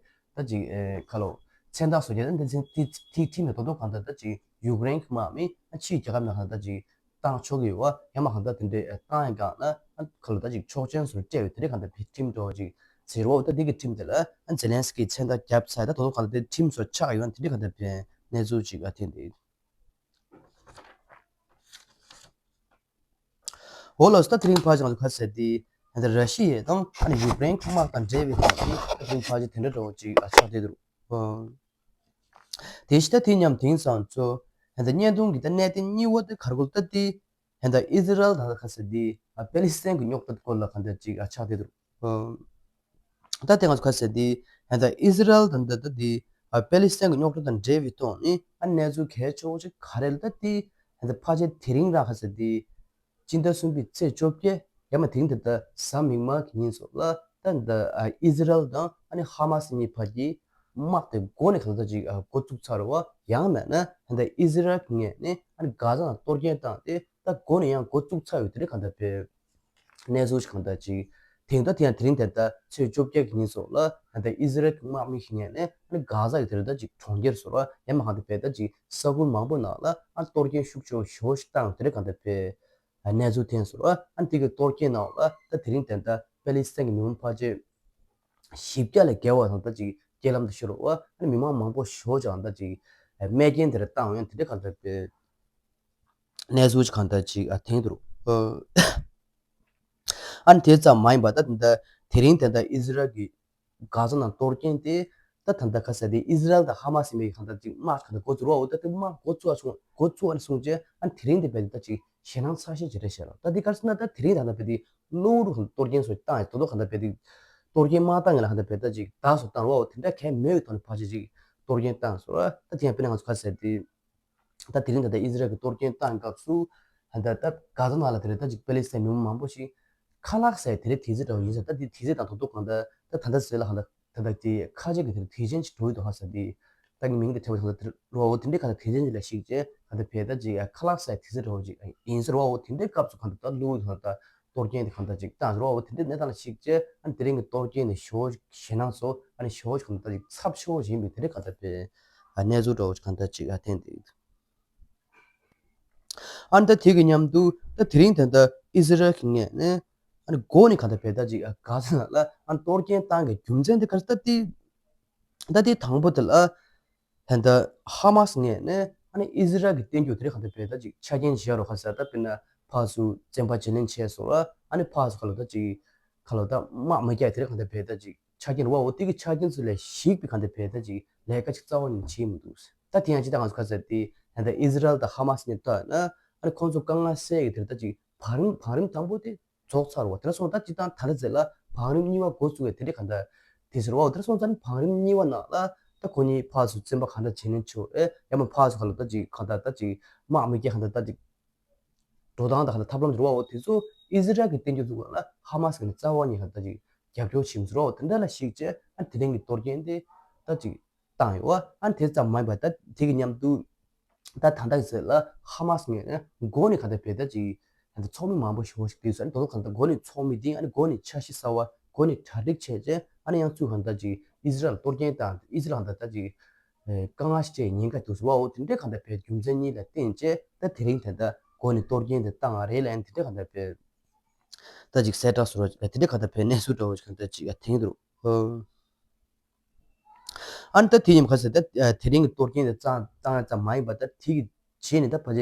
བས་ད་ཅིག་ཁ་ལོ་མཚན་རྟགས་བཟོ་རྒྱུ་ད་འདི་ཚན་དེ་དེ་ཁྲིམས་ལ་དོ་དོ་གང་ལྟར་ད་ཅིག་ཡུཀ་རེན་གྱི་དམག་མི་ཕྱིའི་རྒྱལ་ཁབ་ནང་གང་ལྟར་ཅིག་བཏང་ཆོག་གི་ཡོད་བ། ཡང་མ་གང་ལྟར་དེ་འདྲའི་བཏང་ཡ་གང་ན་ཁ་ལོ་ད་ཅིག་ཆོག་མཆན་བཟོ་སྤྲད་ཡོད་དེ་འདྲའི་གང་ལྟར་བས་ཁྲིམས་འགྲོ་བ་ཅིག་ཟེར་བ། ད་འདི་གི་ཁྲིམས་དེ་ལ་ཛེ་ལན་སི་ཀི་མཚན་རྟགས་བརྒྱབ་ཚར། ད་དོ་དོ་གང་ལྟར་དེ་ཁྲིམས་བཟོ་ཆགས་ཡོད་ན་དེ་འདྲའི་གང་ལྟར་བས་གནས་ཚུལ་ཅིག་ཨ་ཐེན་དེ། འོ་ལགས་སོ། ད་དེ་རིང་ཕལ་ཆེར་ང་ཚོ་ག་ཟེར་དེ་ད་ར་ཤི་ཡ་དང་ཨ་ནི་ཡུཀ་རེན་དམག་དང་འབྲེལ་བའི་ཐོག་ནས་ད་དེ་རིང་ཕལ་ཆེར་དེ་འདྲ་འདྲ་བོ་ཅིག་ཨ་ཆགས་བསྡད་འདུག་དེ་ཕྱི་ད་དེ་མཉམ་དེང་སང་ཚོ་ད་བརྙན་ཐུང་གི་ད་གནད་དོན་གཉིས་པ་དེ་ག་རེ་དགོས་ད་དེ་ད་ཨི་ཟི་རལ་དང་ག་ཟེར་དེ་པེ་ལི་སི་ཐན་གྱི་རྙོག་དྲ་སྐོར་ལ་ག་འདྲ་ཅིག་ཨ་ཆགས་བསྡད་འདུག་ད་དེ་ང་ཚོ་ག་ཟེར་དེ་ད་ཨི་ཟི་རལ་དང་ད་ད་དེ་པེ་ལི་སི་ཐན་གྱི་རྙོག་དྲ་དང་འབྲེལ་བའི་ཐོག་ནས་ཨ་གནས་ཚུལ་གལ་ཆེ་བོ་ཅིག་ག་རེ་ལ་ད་དེ་ད་ཕལ་ཆེར་དེ་རིང་རང་ག་ཟེར་དེ་སྤྱི་ཟླ་གསུམ་པའི་ཚེས་བཅོ་བརྒྱད་ཡང་མ་དེ་རིང་ད་ལྟ་གཟའ་མིག་དམར་གྱི་ཉིན་སོགས་ལ་ད་ད་ཨི་ཟི་རལ་དང་ཨ་ནི་ཧ་མ་སི་གཉིས་བར་གྱི་ དམག་དེ་འགོ་ནས་གང་ལྟར་ཅིག་འགོ་བཙུགས་ཚར་བ། ཡང་མེད་ན་ད་ལྟ་ཨི་ཟི་རལ་གྱི་ངོས་ནས་ཨ་ནི་གྷ་ཛ་ནང་གཏོར་སྐྱོན་བཏང་སྟེ་ད་འགོ་ནས་ཡང་འགོ་བཙུགས་ཚར་ཡོད། དེ་འདྲ་གང་ལྟར་བས་གནས་ཚུལ་ཞིག་གང་ལྟར་ཅིག་དེང་ད་དེ་ཡང་དེ་རིང་དེ་ལྟ་ཚེས་བཅོ་བརྒྱད་ཀྱི་ཉིན་སོགས་ལ་ད་ལྟ་ཨི་ཟི་རལ་གྱི་དམག་མི་ཞིག་ངོས་ནས་ཨ་ནི་གྷ་ཛ་གི་དེ་རེད་ད་ཅིག་གྲོང་ཁྱེར་སོགས་ལ་ཡང་མ་གང་ལྟར་བས་ད་ཅིག་ས་ཁུལ་མང་པོ་ནང་ལ་ཨ་གཏོར་སྐྱོན་ཤུགས་ཆེ་བ་ཞེ་པོ་ཞིག་བཏང་དེ་འདྲ་གང་ལྟར་བས། གནས་ཚུལ་ཐོན་སོང་། ཨ་ནི་དེ་གི་གཏོར་སྐྱོན་ནང་ལ་ད་དེ་རིང་དེ་ལྟ་པེ་ལི་སི་ཐན་གྱི་མི་མང་ཕལ་ཆེར་བཞི་བརྒྱ་ལས་བརྒལ་བ་དང་ད་ཅིག་རྐྱེན་ལམ་དུ་ཤོར་བ། ཨ་ནི་མི་མང་མང་པོ་ཞེ་པོ་ཅིག་ད་ཅིག་རྨས་སྐྱོན་དེ་འདྲ་བཏང་ཡང་དེ་འདྲ་གང་ལྟར་པའི་གནས་ཚུལ་ཅིག་གང་ལྟར་ཅིག་ཐོན་འདུག་ཨ་ནི་དེ་ཙམ་མ་ཡིན་པར་ད་དེ་ལྟ་དེ་རིང་དེ་ལྟ་ཨི་ཟི་རལ་གྱི་གྷ་ཛ་ནང་གཏོར་སྐྱོན་དེ་ད་ད་ལྟ་ཁ་ས་དེ་ཨི་ཟི་རལ་དང་ཧ་མ་སི་ཡིན་པའི་གང་ལྟར་ཅིག་དམག་གང་ལྟར་འགོ་བཙུགས་རོགས། འོ་ད་དེ་དམག་འགོ་བཙུགས་སོང་། འགོ་བཙུགས་ནས་སོང་རྗེས་ཨ་དེ་རིང་དེ་བས་ད་ཅིག་ཞེད་སྣང་ཚ་ཤོས་ཅིག་རེད་ཤག་ལ། ད་དེ་ག་རེ་ཟེར་ན་ད་དེ་རིང་ད་ལྟ་བས་དེ་གློ་བུར་དུ་གཏོར་སྐྱོན་སོགས་བཏང་ཡོད། ད་དོ་གང་ལྟར་བས་དེ་གཏོར་སྐྱོན་མ་བཏང་ངེས་ལ་གང་ལྟར་བས་ད་ཅིག་བདག་སོགས་བཏང་རོགས། འོ་དེ་འདྲ་གལ་མེད་ཀྱི་ཐོག་ནས་ཕལ་ཆེར་ཅིག་གཏོར་སྐྱོན་བཏང་སོང་། ད་དེ་ཡང་དཔེར་ན་ང་ཚོ་ཁ་ས་དེ་ད་དེ་རིང་ད་ལྟ་ཨི་ཟི་རལ་གྱི་གཏོར་སྐྱོན་བཏང་སྐབས་སུ་ད་ལྟ་ད་གྷ་ཛ་ནང་ལ་དེ་རེད་ད་ཅིག་པེ་ལི་སི་ཐན་མི་མང་མང་པོ་ཞིག་ཁ་ལག་ཟས་དེ་རེད་དུས་ཚོད་འདྲ་བོ་ཡིན་ས། ད་དེ་དུས་ཚོད་དང་ཐོག་ཐོག་གང་ལྟར་ད་ད་ལྟ་ཟེར་ལ་གང་ལྟར་ད་ལྟ་དེ་ཁ་ཆེ་གི་དེ་རེད་དུས་ཆེན་ཞིག་འགྲོ་ཡི་འདུག་ཧ་ས་དེ་ད་ངའི་མིང་དེ་ཐེ་བ་གང་ལྟར་དེ་རོ་འོ་དེ་འདྲའི་གང་ལྟར་དུས་ཆེན་ཞིག་ལ་ཞིག་བྱས་གང་ལྟར་བས་ད་ཅིག་ཁ་ལག་ཟས་དུས་ཚོད་འདྲ་བོ་ཅིག་ཡིན་ཟེར་བ། འོ་དེ་འདྲའི་སྐབས་སུ་གང་ལྟར་ད་གློ་བུར་དུ་གང་ལྟར་གཏོར་སྐྱོན་དེ་གང་ལྟར་ཅིག་བཏང་ཟེར་བ། འོ་དེ་འདྲའི་གནས་སྟངས་ལ་ཞིག་བྱས་ཨ་ནི་དེ་རིང་གི་གཏོར་སྐྱོན་དེ་ཞེ་པོ་ཞེད་སྣང་སོགས་ཨ་ནི་ཞེ་པོ་གང་ལྟར་ཅིག་ཚབས་ཆེ་བོ་ཞིག་ཡིན་པའི་དེ་འདྲའི་གང་ལྟར་བས་གནས་ཚུལ་འདྲ་བོ་ཅིག་གང་ལྟར་ཅིག་ཨ་ཐེན་དེ། ཨ་ནི་ད་དེ་གི་མཉམ་དུ་ད་དེ་རིང་ད་ལྟ་ཨི་ཟི་རལ་གྱི་ངོས་ནས་ཨ་ནི་འགོ་ནས་གང་ལྟར་བས་ད་ཅིག་གྷ་ཛ་ནང་ལ་ཨ་ནི་གཏོར་སྐྱོན་བཏང་གི་རྒྱུ་མཚན་དེ་ག་རེ་ད་དེ་ད་དེ་དང་པོ་དེ་ལ་ད་ལྟ་ཧ་མ་སི་ངོས་ནས་ཨ་ནི་ཨི་ཟི་རལ་གྱི་བསྟན་རྒྱུ་དེ་རིང་གང་ལྟར་བས་ད་ཅིག་ཆ་རྐྱེན་བཞག་རོགས་ཁ་ས་ད་དཔེར་ན་ཕར་ཚུར་བཙན་པ་བརྗེ་ལེན་བྱས་སོང་ལ་ཨ་ནི་ཕར་ཚུར་ག་ལོ་ད་ཅིག་ག་ལོ་ད་དམག་མི་རྒྱག་དེ་རིང་གང་ལྟར་བས་ད་ཅིག་ཆ་རྐྱེན་རེད་བ། འོ་དེ་གི་ཆ་རྐྱེན་ཚོ་ལས་ཞིག་པའི་གང་ལྟར་བས་ད་ཅིག་ལས་ཀ་ཅིག་རྩ་བ་ནས་བྱེད་མི་འདུག་ད་དེ་ཡང་ཅི་ད་ང་ཚོ་ཁ་ས་དེ་ད་ལྟ་ཨི་ཟི་རལ་དང་ཧ་མ་སི་གཉིས་ལྟ་ན་ཨ་ནི་ཁོང་ཚོ་དཀའ་ངལ་སེལ་གི་དེ་རིང་ད་ཅིག་བང་རིམ་བང་རིམ་དང་པོ་དེ་རྫོགས་ཚར་བ། དེ་ལ་སོང་ད་ཅི་ད་ད་ལྟ་ཟེར་ལ་བང་རིམ་གཉིས་པ་འགོ་བཙུགས་པའི་དེ་འདྲའི་གང་ལྟར་དེ་ཟེར་བ། འོ་དེ་ལ་སོང་ཙང་བང་རིམ་གཉིས་པ་ནང་ལ་ད་ཁོ་གཉིས་ཕར་ཚུར་བཙན་པ་གང་འདྲ་བྱེད་ནས་ཆོག་ཨེ་ཡང་མ་ཕར་ཚུར་ག་ལ་ད་ཅིག་གང་ལྟར་ད་ཅིག་དམག་མི་རྒྱག་གང་ལྟར་ད་ཅིག་འགྲོ་སྟངས་དང་གང་ལྟར་ཐབས་ལམ་ཟེར་བ། འོ་དེ་ཚོ་ཨི་ཟི་རལ་གྱི་བསྟན་རྒྱུ་ཚོ་གང་ལ་ཧ་མ་སི་གི་ནས་རྩ་བ་ནས་གང་ལྟར་ཅིག་རྒྱབ་སྐྱོར་བྱེད་མི་ཟེར་བ། འོ་དེ་འདྲ་ལ་ཞིག་བྱས་ཨ་དེ་རིང་གི་གཏོར་སྐྱོན་དེ་ད་ཅིག་བཏང་ཡོད། ཨ་ནི་དེ་ཙམ་མ་ཡིན་པར་ད་དེ་གི་མཉམ་དུ་ད་ད་ལྟ་གི་ཚོད་ལ་ཧ་མ་སི་ངོས་ནས་འགོ་ནས་གང་ལྟར་བས་ད་ཅིག་ད་ལྟ་ཚོགས་མི་མང་པོ་ཞེ་པོ་ཞིག་བསྡུས་སོང་། ཨ་ནི་དོ་དོ་གང་ལྟར་འགོ་ནས་ཚོགས་མི་དེ་ཨ་ནི་འགོ་ནས་འཆར་གཞི་གསར་བ་འགོ་ནས་གྲ་སྒྲིག་བྱས་རྗེས་ཨ་ནི་ཡང་ཚུར་གང་ལྟར་ཅིག་ཨི་ཟི་རལ་གཏོར་སྐྱོན་དང་ཨི་ཟི་རལ་གང་ལྟར་ད་ཅིག་དཀའ་ངལ་ཞིག་ཉེན་ཁ་འདུག་ཟེར་བ། འོ་དེ་འདྲའི་གང་ལྟར་བས་རྒྱུ་མཚན་གཉིས་ལ་བརྟེན་བྱས་ད་དེ་རིང་ད་ལྟ་འགོ་ནས་གཏོར་སྐྱོན་དེ་བཏང་བ་རེད་ལབ་ཨ་ནི་དེ་འདྲའི་གང་ལྟར་བས་ད་ཅིག་གསལ་བསྒྲགས་སོགས་ར་དེ་འདྲའི་གང་ལྟར་བས་གནས་ཚུལ་འདྲ་བོ་ཞིག་གང་ལྟར་ཅིག་ཐོན་འདུག་ཨ་ནི་ད་དེ་ཡིན་ཁ་ཟེར་ད་དེ་རིང་གི་གཏོར་སྐྱོན་དེ་བཏང་བཏང་ཙམ་མ་ཡིན་པ་ད་དེ་གི་རྗེས་ནས་ད་ཕལ་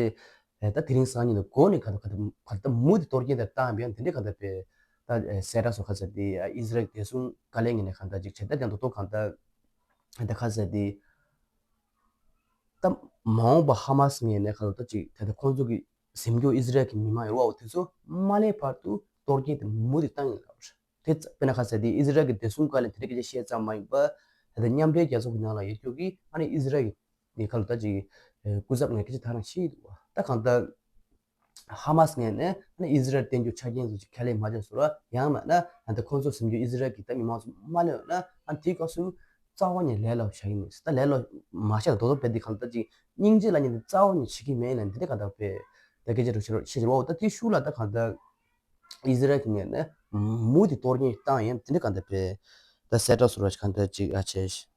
ཆེར་ད་དེ་རིང་སང་ཉིན་ལ་འགོ་ནས་ག་ད་ག་ད་ག་ད་མུ་མཐུད་གཏོར་སྐྱོན་དེ་བཏང་བས་དེ་འདྲའི་ག་ད་བས་ད་གསལ་བསྒྲགས་སོགས་ཁ་ཟེར་དེ་ཨི་ཟི་རལ་བདེ་སྲུང་བཀའ་བློན་ངོས་ནས་ག་ད་ཅིག་བྱས་ད་དེ་ད་དོ་གང་ད་ད་ག་ཟེར་དེ་ད་མ་འོངས་པ་ཧ་མ་སི་ངོས་ནས་ག་ད་ཅིག་ད་ད་ཁོང་ཚོ་གི་འཛིན་སྐྱོང་ཨི་ཟི་རལ་གྱི་མི་མང་ཡོད་བ་དེ་ཚོ་མ་སླེབས་བར་དུ་གཏོར་སྐྱོན་དེ་མུ་མཐུད་བཏང་ཡིན་ལབ་རེད། དེ་ཙ་དཔེར་ན་ཁ་ཟེར་དེ་ཨི་ཟི་རལ་གྱི་བདེ་སྲུང་བཀའ་བློན་དེ་འདྲ་སྐད་ཆ་བཤད་ཙམ་མ་ཡིན་པ། ད་ལྟ་མཉམ་འབྲེལ་རྒྱལ་ཚོགས་ཀྱི་ནང་ལ་ཡོད་རྒྱུ་གི་ཨ་ནི་ཨི་ཟི་རལ་གྱི་ནི་ཁ་ལོ་ད་ཅིག་སྐུ་ཚབ་ངས་སྐད་ཆ་ད་རང་བཤད་ཡི་འདུག་བ། ད་གང་ལྟར་ཧ་མ་སི་ངོས་ནས་ཨ་ནི་ཨི་ཟི་རལ་བསྟན་རྒྱུ་ཆ་རྐྱེན་ཚོ་ཅིག་ཁས་ལེན་མ་བྱས་སོང་ར། ཡང་མིན་ན་ད་ལྟ་ཁོང་ཚོ་འཛིན་སྐྱོང་ཨི་ཟི་རལ་གྱི་ད་མི་མང་ཚོ་མ་སླེབས་ན་ཨ་ནི་དེའི་སྐབས་སུ་རྩ་བ་ནས་ལས་སླ་པོ་བྱ་གི་མེད། ད་ལས་སླ་པོ་མ་བྱས་ན་དོ་དོ་བས་འདི་གང་ལྟར་ཅིག་སྙིང་རྗེ་ལབ་མཁན་དེ་རྩ་བ་ནས་བྱེད་ཀྱི་མེད་ལབ་འདི་འདྲ་གང་ལྟར་བས་ད་སྐད་ཆ་འདྲ་བཤད་བཤད་བྱེད་བ། འོ་ད་དེའི་ཤུགས་ལ་ད་གང་ལྟར་ཨི་ཟི་རལ་གྱི་ངོས་ནས་མུ་མཐུད་གཏོར་སྐྱོན་བཏང་ཡིན་དེ་འདྲ་གང་ལྟར་བས་ད་གསལ་བསྒྲགས་སོགས་ར་གང་ལྟར་ཅིག་ཨ་བྱས་ཤག་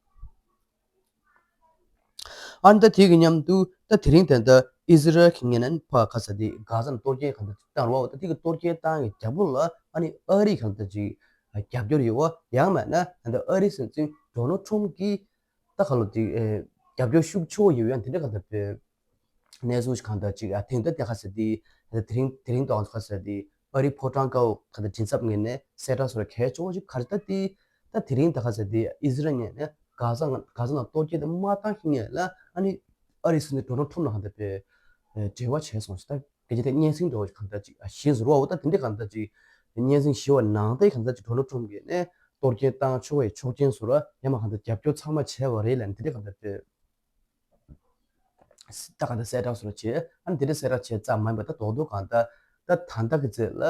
ཨ་ནི་ད་དེ་གི་མཉམ་དུ་ད་དེ་རིང་ད་ལྟ་ཨི་ཟི་རལ་གྱི་ངོས་ནས་ཕར་ག་ས་དེ་གྷ་ཛ་ནང་གཏོར་སྐྱོན་གང་ལྟར་བཏང་རོགས། ད་དེ་གི་གཏོར་སྐྱོན་བཏང་གི་རྒྱབ་ལོགས་ལ་ཨ་ནི་ཨ་རི་གང་ལྟར་ཅིག་རྒྱབ་སྐྱོར་ཡོད་བ། ཡང་མིན་ན་ད་ལྟ་ཨ་རི་སྲིད་འཛིན་ཌོ་ནལ་ཊམ་གྱིས་ད་ག་ལོ་དེ་རྒྱབ་སྐྱོར་ཤུགས་ཆེ་བོ་ཡོད་ཡང་དེ་འདྲ་གང་ལྟར་བས་གནས་ཚུལ་ཞིག་གང་ལྟར་ཅིག་ཨ་ཐེངས་ད་དེ་ག་ས་དེ་ད་དེ་རིང་དེ་རིང་ཏོག་ཙམ་ག་ས་དེ་ཨ་རིའི་ཕོ་བྲང་དཀར་པོ་ག་ད་མགྲིན་ཚབ་ངོས་ནས་གསལ་བསྒྲགས་སོགས་གལ་ཆེ་བོ་ཞིག་ག་རེ་ད་དེ་ད་དེ་རིང་ད་ག་ས་དེ་ཨི་ཟི་རལ་ངོས་ནས་གྷ་ཛ་གྷ་ཛ་ནང་གཏོར་སྐྱོན་དེ་མ་བཏང་ཤེས་ངེས་ལ་ཨ་ནི་ཨ་རིའི་སྲིད་འཛིན་ཌོ་ནལ་ཊམ་ལ་གང་ལྟར་བས་འབྲེལ་བ་བྱས་སོང་ཞིག་ད་སྐད་ཆ་དེ་སྙན་སེང་འདྲ་བོ་ཞིག་གང་ལྟར་ཅིག་ཨ་ཞེས་ཟེར་བ། འོ་ད་དེ་འདྲ་གང་ལྟར་ཅིག་སྙན་སེང་ཞུ་བ་ནང་དེ་གང་ལྟར་ཅིག་ཌོ་ནལ་ཊམ་གྱིས་ནས་གཏོར་སྐྱོན་བཏང་ཆོག་པའི་ཆོག་མཆན་སོགས་ར་ཡང་མ་གང་ལྟར་རྒྱབ་སྐྱོར་ཚང་མ་བྱས་པ་རེད་ལ་ནི་དེ་འདྲ་གང་ལྟར་བས། ད་ག་ད་གསལ་བསྒྲགས་སོགས་བྱས་ཨ་ནི་དེ་འདྲ་གསལ་བསྒྲགས་བྱས་ཙམ་མ་ཡིན་པ་ད་རྡོག་རྡོག་གང་ལྟར་ད་ད་ལྟ་གི་ཚེ་ལ་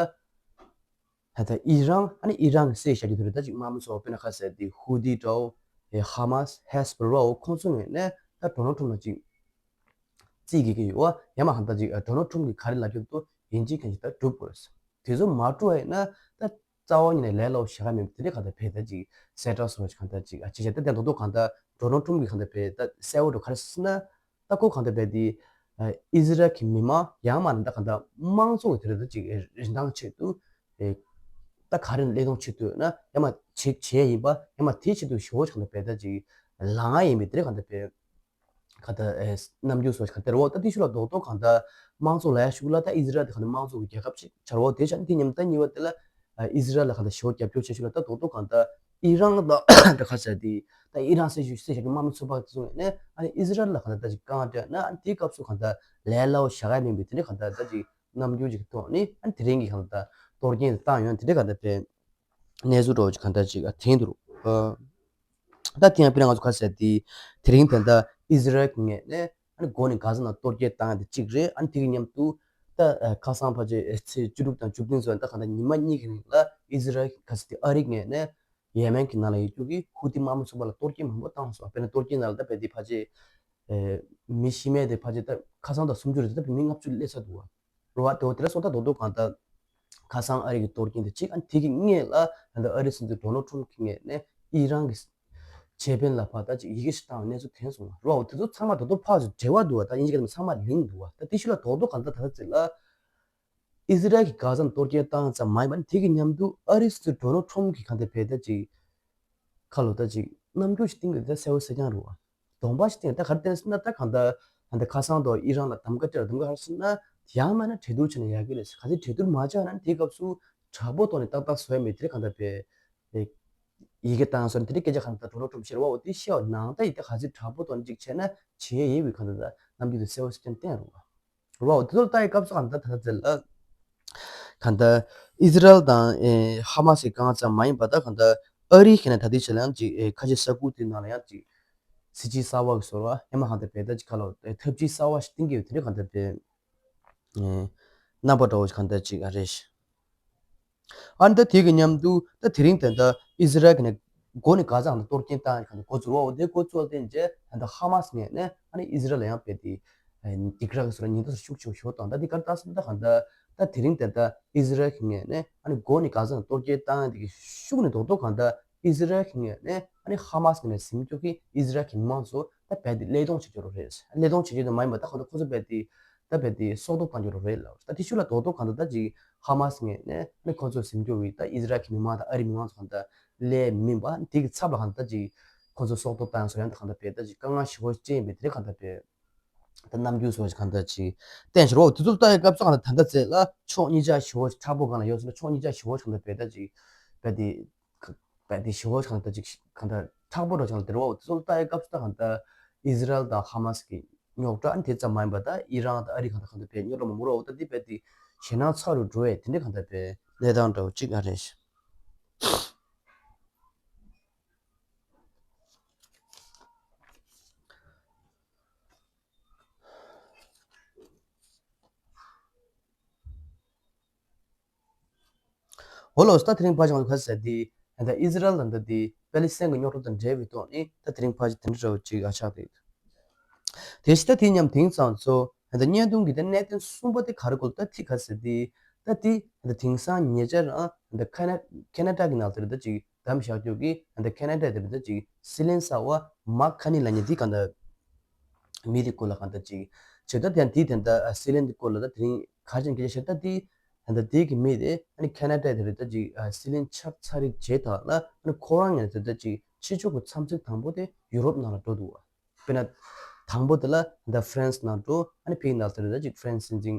ད་ལྟ་ཨི་རན་ཨ་ནི་ཨི་རན་གྱི་སྲིད་བྱ་རྒྱུ་དེ་རེད། ད་ཅིག་དམག་མི་ཚོ་དཔེར་ན་ཁ་ཟེར་དེ་ཧུ་དི་འདྲ་བོ་ ཨེ་ཧ་མཱས་ཧེ་སི་བྷོ་ལ་འོ་ཁོང་ཚོ་ངོས་ནས་ད་ཌོ་ནལ་ཊམ་ལ་ཅིག་རྩིས་རྒྱག་གི་ཡོད་བ། ཡང་མ་གང་ལྟར་ཅིག་ཌོ་ནལ་ཊམ་གིས་ག་རེ་ལབ་ཀྱི་འདུག་ཡིན་གཅིག་མིན་གཅིག་ད་སྒྲུབ་དགོས། དེ་ཚོ་མ་འགྲུབ་པ་ཡིན་ན་ད་རྩ་བ་ཉིད་ནས་ལས་སླ་བོ་ཞེ་དྲག་མིན་པ་དེ་འདྲ་གང་ལྟར་བས་ད་ཅིག་གསལ་བསྒྲགས་སོགས་གང་ལྟར་ཅིག་ཨ་ཅེ་ཅེ་ད་དེ་མདོག་མདོག་གང་ལྟར་ཌོ་ནལ་ཊམ་གིས་གང་ལྟར་བས་ད་གསལ་བོ་འགྲོ་ག་རེ་ཟེར་ན། ད་ཁོ་གང་ལྟར་བས་དེ་ཨ་ཨི་ཟི་རལ་གྱི་མི་མང་ཡང་མ་ན་ད་གང་ལྟར་དམངས་གཙོ་གི་དེ་རེད་ད་ཅིག་རིན་ཐང་ཆེད་དུ་ཨེ་ད་ག་རེ་ལས་དོན་ཆེད་དུ་ན་ཡང་མ་བྱེད་བྱས་ཡིན་པ་ཡང་མ་དེ་ཆེད་དུ་ཞེ་བོ་ཅིག་གང་ལྟར་བས་ད་ཅིག་ལངས་ཡིན་པའི་དེ་རེད་གང་ལྟར་བས། ག་ད་ཨེ་རྣམ་འགྱུར་སོགས་ག་དེར་འོ་ད་དེ་ཤུ་ལ་རྡོག་རྡོག་གང་ད་དམངས་གཙོ་ལ་ཡ་ཤུགས་ལ་ད་ཨི་ཟི་རལ་དེ་ག་ནས་དམངས་གཙོ་གི་རྒྱལ་ཁབ་ཅིག་ཆར་འོ་དེ་ཆ་དེ་ཉམས་ད་ཉི་བ་དེ་ལ་ཨི་ཟི་རལ་ལ་ག་ད་ཞོ་རྒྱབ་སྐྱོར་བྱེད་ཤུགས་ལ་ད་རྡོག་རྡོག་གང་ད་ཨི་རན་ད་ད་ག་ཟེར་དེ་ད་ཨི་རན་སེ་ཤུ་སེ་ཤ་གི་དམག་མི་ཚོ་པ་ཚོ་ནས་ཨ་ནི་ཨི་ཟི་རལ་ལ་ག་ད་ད་ཅིག་རྐང་སྤྲད་ན་ཨ་ནི་དེའི་སྐབས་སུ་གང་ད་ལས་སླ་བོ་བཞག་ཡ་མིན་པའི་དེ་འདྲ་གང་ད་ད་ཅིག་རྣམ་འགྱུར་ཅིག་ཐོག་ནི་ཨ་ནི་དེ་རིང་གི་གང་ད་གཏོར་སྐྱོན་དེ་བཏང་ཡོང་དེ་འདྲ་གང་ད་པས། གནས་ཚུལ་འདྲ་བོ་ཅིག་གང་ལྟར་ཅིག་ཨ་དྲན་འདུག་ཨ་ད་དེ་ཡང་དཔེར་ན་ང་ཚོ་ག་ཟེར་དེ་དེ་རིང་ད་ལྟ་ཨི་ཟི་རལ་གྱི་ངོས་ནས་ཨ་ནི་འགོ་ནས་གྷ་ཟ་ནང་གཏོར་སྐྱོན་བཏང་ཡ་དེ་གཅིག་རེད། ཨ་ནི་དེ་གི་མཉམ་དུ་ད་ཨ་ཁ་སང་ཕལ་ཆེར་ཚེས་བཅུ་དྲུག་དང་བཅུ་བདུན་ཚོ་ད་གང་ལྟར་ཉི་མ་གཉིས་ཀྱི་རིང་ལ་ཨི་ཟི་རལ་གྱི་ག་ཟེར་དེ་ཨ་རིའི་ངོས་ནས་ཡེ་མེན་གྱི་ནང་ལ་ཡོད་རྒྱུ་གི་ཧུ་ཏི་དམག་མི་ཚོ་པ་ལ་གཏོར་སྐྱོན་མང་པོ་བཏང་སོང་། དཔེར་ན་གཏོར་སྐྱོན་ནང་ལ་ད་དཔེ་དེ་ཕལ་ཆེར་ཨེ་མི་ཤི་རྨས་དེ་ཕལ་ཆེར་ད་ཁ་སང་དང་སུམ་ཅུ་རེད། ད་དཔེ་མི་ལྔ་བཅུ་སླེབས་ཚར་འདུག་བ། རེད་བ། དེ་འོ་དེ་ལ་སོང་ད་རྡོག་རྡོག་གང་ལྟར་ཁ་སང་ཨ་རི་གི་གཏོར་སྐྱོན་དེ་གཅིག་ཨ་ནི་དེ་གི་སྔོན་ལ་ད་ལྟ་ཨ་རིའི་སྲིད་འཛིན་ཌོ་ནལ་ཊམ་གྱི་ངོས་ནས་ཨི་རན་གྱི་ཆེད་དཔོན་ལ་ཕར་ད་ཅིག་ཡི་གེ་ཞིག་བཏང་བའི་གནས་ཚུལ་ཐོན་སོང་བ། རེད་བ། དེ་ཚོ་ཚང་མ་རྡོག་རྡོག་ཕར་ཚུར་འབྲེལ་བ་འདུག་བ། ད་དབྱིན་ཇི་སྐད་ནང་ཚང་མ་ལིང་འདུག་བ། ད་དེ་ཤུ་ལ་རྡོག་རྡོག་གང་ལྟར་ད་ལྟ་ཚེ་ལ་ཨི་ཟི་རལ་གྱི་གྷ་ཟ་ནང་གཏོར་སྐྱོན་བཏང་ཙམ་མ་ཡིན་པ་ནི་དེ་གི་མཉམ་དུ་ཨ་རིའི་སྲིད་འཛིན་ཌོ་ནལ་ཊམ་གྱི་གང་ལྟར་བས་ད་ཅིག་ཁ་ལོ་ད་ཅིག་རྣམ་འགྱུར་ཞིག་བསྟན་གྱི་ད་གསལ་བོ་གསལ་རྐྱང་རེད་བ། གདོང་པ་ཞིག་བསྟན་ད་ག་རེ་བསྟན་ཟེར་ན་ད་གང་ལྟར་ད་ལྟ་ཁ་སང་དུ་ཨི་རན་ལ་གདམ་ག་སྤྲད་ལ་གདམ་ག་ག་རེ་ཟེར་ན་ཡང་མིན་ན་གྲོས་བསྡུར་བྱས་ན་ཡག་གི་རེད་ཟེར། ག་ཚོད་གྲོས་བསྡུར་མ་བྱས་ན་དེའི་སྐབས་སུ་དྲག་པོ་ཐོག་ནས་ཏག་ཏག་བཟོ་ཡ་མེད་དེ་གང་ལྟར་བས་ཡི་གེ་བཏང་སོང་དེ་འདྲའི་སྐད་ཆ་གང་ལྟར་ཌོ་ནལ་ཊམ་ཤེར་བ་འོ་དེ་ཤེས་བ་ནང་ད་ཡི་ད་ག་ཚོད་དྲག་པོ་ཐོག་ནས་ཅིག་བྱས་ན་བྱེད་ཡ་ཡིན་པའི་གང་ལྟར་ད་རྣམ་འགྱུར་དེ་གསལ་བོ་ཞིག་བསྟན་བསྟན་རུང་བ། རོ་དེ་ཚོ་ལྟ་ཡི་སྐབས་སུ་གང་ལྟར་ད་ལྟ་ཚེ་ལ་གང་ལྟར་ཨི་ཟི་རལ་དང་ཨེ་ཧ་མ་སི་གང་ཙམ་མ་ཡིན་པ་ད་གང་ལྟར་ཨ་རི་ཁེ་ན་ད་ལྟའི་ཆ་ལ་ཡང་ཅིག་ཨེ་ཁ་ཆེ་ས་ཁུལ་དེ་ནང་ལ་ཡང་ཅིག་སྲིད་ཇུས་གསར་བ་གི་བཟོ་ར་ཡང་མ་གང་ལྟར་བས་ད་ཅིག་ཁ་ལོ་ཨེ་ཐབས་ཇུས་གསར་བ་ཞིག་བསྟན་གྱི་ཡོད་དེ་འདྲ་གང་ལྟར་བས་ཨེ་རྣམ་པ་འདྲ་བོ་ཞིག་གང་ལྟར་ཅིག་ཨ་རེ་ཞིག་ཨ་ནི་ད་དེ་གི་མཉམ་དུ་ད་དེ་རིང་དེ་འདྲ་ཨི་ཟི་རལ་གྱི་ནས་འགོ་ནས་གྷ་ཟ་ནང་གཏོར་སྐྱོན་བཏང་ཡ་གི་འགོ་ཚུགས་པ་འོ་དེ་འགོ་ཚུགས་པ་དེ་རྗེས་ད་ལྟ་ཧ་མ་སི་ངོས་ནས་ཨ་ནི་ཨི་ཟི་རལ་ལ་ཡང་དཔེ་དེ་སྡིགས་ར་གི་བཟོ་འདྲ་ཉེན་བརྡ་ཤུགས་ཆེ་བོ་ཞིག་བཏང་། ད་དེ་ག་རེ་ད་ཟེར་ན་ད་གང་ལྟར་ད་དེ་རིང་དེ་ལྟ་ཨི་ཟི་རལ་གྱི་ངོས་ནས་ཨ་ནི་འགོ་ནས་གྷ་ཟ་ནང་གཏོར་སྐྱོན་བཏང་ཡ་དེ་གི་ཤུགས་ནས་རྡོག་རྡོག་གང་ལྟར་ཨི་ཟི་རལ་གྱི་ངོས་ནས་ཨ་ནི་ཧ་མ་སི་ངོས་ནས་ཟིན་སྐྱོ་གི་ཨི་ཟི་རལ་གྱི་མི་མང་ཚོ་ད་དཔེ་དེ་བློས་གཏོང་བྱེད་རྒྱུ་རེད། བློས་གཏོང་བྱེད་རྒྱུ་དེ་མ་ཡིན་པ་ད་གང་ལྟར་ཁོ་ཚོ་དཔེ་དེ་ད་དཔེ་དེ་སྲོག་ཐོག་བཏང་རྒྱུ་རེད་ལབ། ད་དེ་ཤུགས་ལ་རྡོག་རྡོག་གང་ལྟར་ད་ཅིག་ཧ་མ་སི་ངོས་ནས་ནི་ཁོ་ཚོ་ཟིན་སྐྱོ་བའི་ད་ཨི་ཟི་རལ་གྱི་མི་མང་དང་ཨ་རིའི་མི་མང་ཚོ་གང་ལྟར་ལས་མིན་པ་དེ་གི་ཚབ་ལ་གང་ལྟར་ཅིག་ཁོ་ཚོ་སྲོག་ཐོག་བཏང་སོགས་ཡང་ད་གང་ལྟར་བས་ད་ཅིག་དཀའ་ངལ་ཞེ་པོ་ཅིག་ཡིན་པའི་དེ་གང་ལྟར་བས་ད་རྣམ་འགྱུར་སོགས་ཀྱི་གང་ལྟར་ཅིག་བསྟན་ཞོར་འོ་དེ་ཚོ་ལྟ་ཡི་སྐབས་སུ་གང་ལྟར་ད་ལྟ་ཚེ་ལ་ཕྱོགས་གཉིས་ཆ་ཞེ་པོ་ཅིག་མཁྲེགས་པོ་གང་ལ་ཡོད་ཟེར་ན་ཕྱོགས་གཉིས་ཆ་ཞེ་པོ་ཅིག་གང་ལྟར་བས་ད་ཅིག་བས་དེ་བས་དེ་ཞེ་པོ་ཅིག་གང་ལྟར་ཅིག་གང་ལྟར་མཁྲེགས་པོ་འདྲ་ཅིག་ལ་དེ་རེད་བ། འོ་དེ་ཚོ་ལྟ་ཡི་སྐབས་སུ་ད་གང་ལྟར་ཨི་ཟི་རལ་དང་ཧ་མ་སི་གི་རྙོག་དྲ་ཨ་ནི་དེ་ཙམ་མ་ཡིན་པ་ད་ཨི་རན་དང་ཨ་རི་གང་ལྟར་གང་ལྟར་བས་རྙོག་དྲ་མང་པོ་རེད་བ། ད་འདི་བས་དེ་ཞེད་སྣང་ཚ་རུ་འགྲོ་བས་དེ་འདྲ་གང་ལྟར་བས་གནས་སྟངས་འདྲ་བོ་ཅིག་ཨ་རེད། འོ་ལོ་ད་དེ་རིང་ཕལ་ཆེར་ང་ཚོ་ག་ཟེར་དེ་ད་ཨི་ཟི་རལ་དང་ད་དེ་པེ་ལི་སི་ཐན་གྱི་རྙོག་དྲ་དང་འབྲེལ་བའི་ཐོག་ནས་ད་དེ་རིང་ཕལ་ཆེར་དེ་འདྲ་འདྲ་བོ་ཅིག་ཨ་ཆགས་འདུག་དེ་བཞིན་ད་དེ་མཉམ་དེང་སང་ཚོ་ད་བརྙན་ཐུང་གི་ད་གནད་དོན་གསུམ་པ་དེ་ག་རེ་གོ་ད་དེ་ག་ཟེར་དེ་ད་དེ་ད་དེང་སང་ཉེ་ཆར་ཨ་ད་ཁ་ན་ཁེ་ན་ཌ་གི་ནང་དེ་རེད་ད་ཅིག་བདམས་བཞག་རྒྱུ་གི་ད་ཁེ་ན་ཌ་དེ་རེད་ད་ཅིག་སྲིད་བློན་གསར་བ་མཱག་ཁ་ནི་ལབ་མཁན་དེ་གང་ལྟར་མི་དེ་སྐོར་ལ་གང་ལྟར་ཅིག་བྱས་ད་དེ་དེ་དེ་ད་སྲིད་བློན་དེ་སྐོར་ལ་ད་དེ་རིང་ག་རེ་བྱས་སྐད་ཆ་བཤད་ད་དེ་ད་དེ་གི་མི་དེ་ཨ་ནི་ཁེ་ན་ཌ་དེ་རེད་ད་ཅིག་སྲིད་བློན་ཆགས་ཚར་རིགས་བྱས་ད་ལ་ཨ་ནི་ཁོ་རང་ཡང་དེ་ད་ཅིག་ཕྱི་ཕྱོགས་ཀྱི་འཚམས་གཟིགས་དང་པོ་དེ་ཡུ་རོབ་ནང་ལ་འགྲོ་འདུག་བ། དཔེར་ན་དང་པོ་དེ་ལ་ད་ཧྥ་རན་སི་ནང་འགྲོ་ཨ་ནི་ཕ་གི་ནང་དེ་རེད་ད་ཅིག་ཧྥ་རན་སི་སྲིད་འཛིན་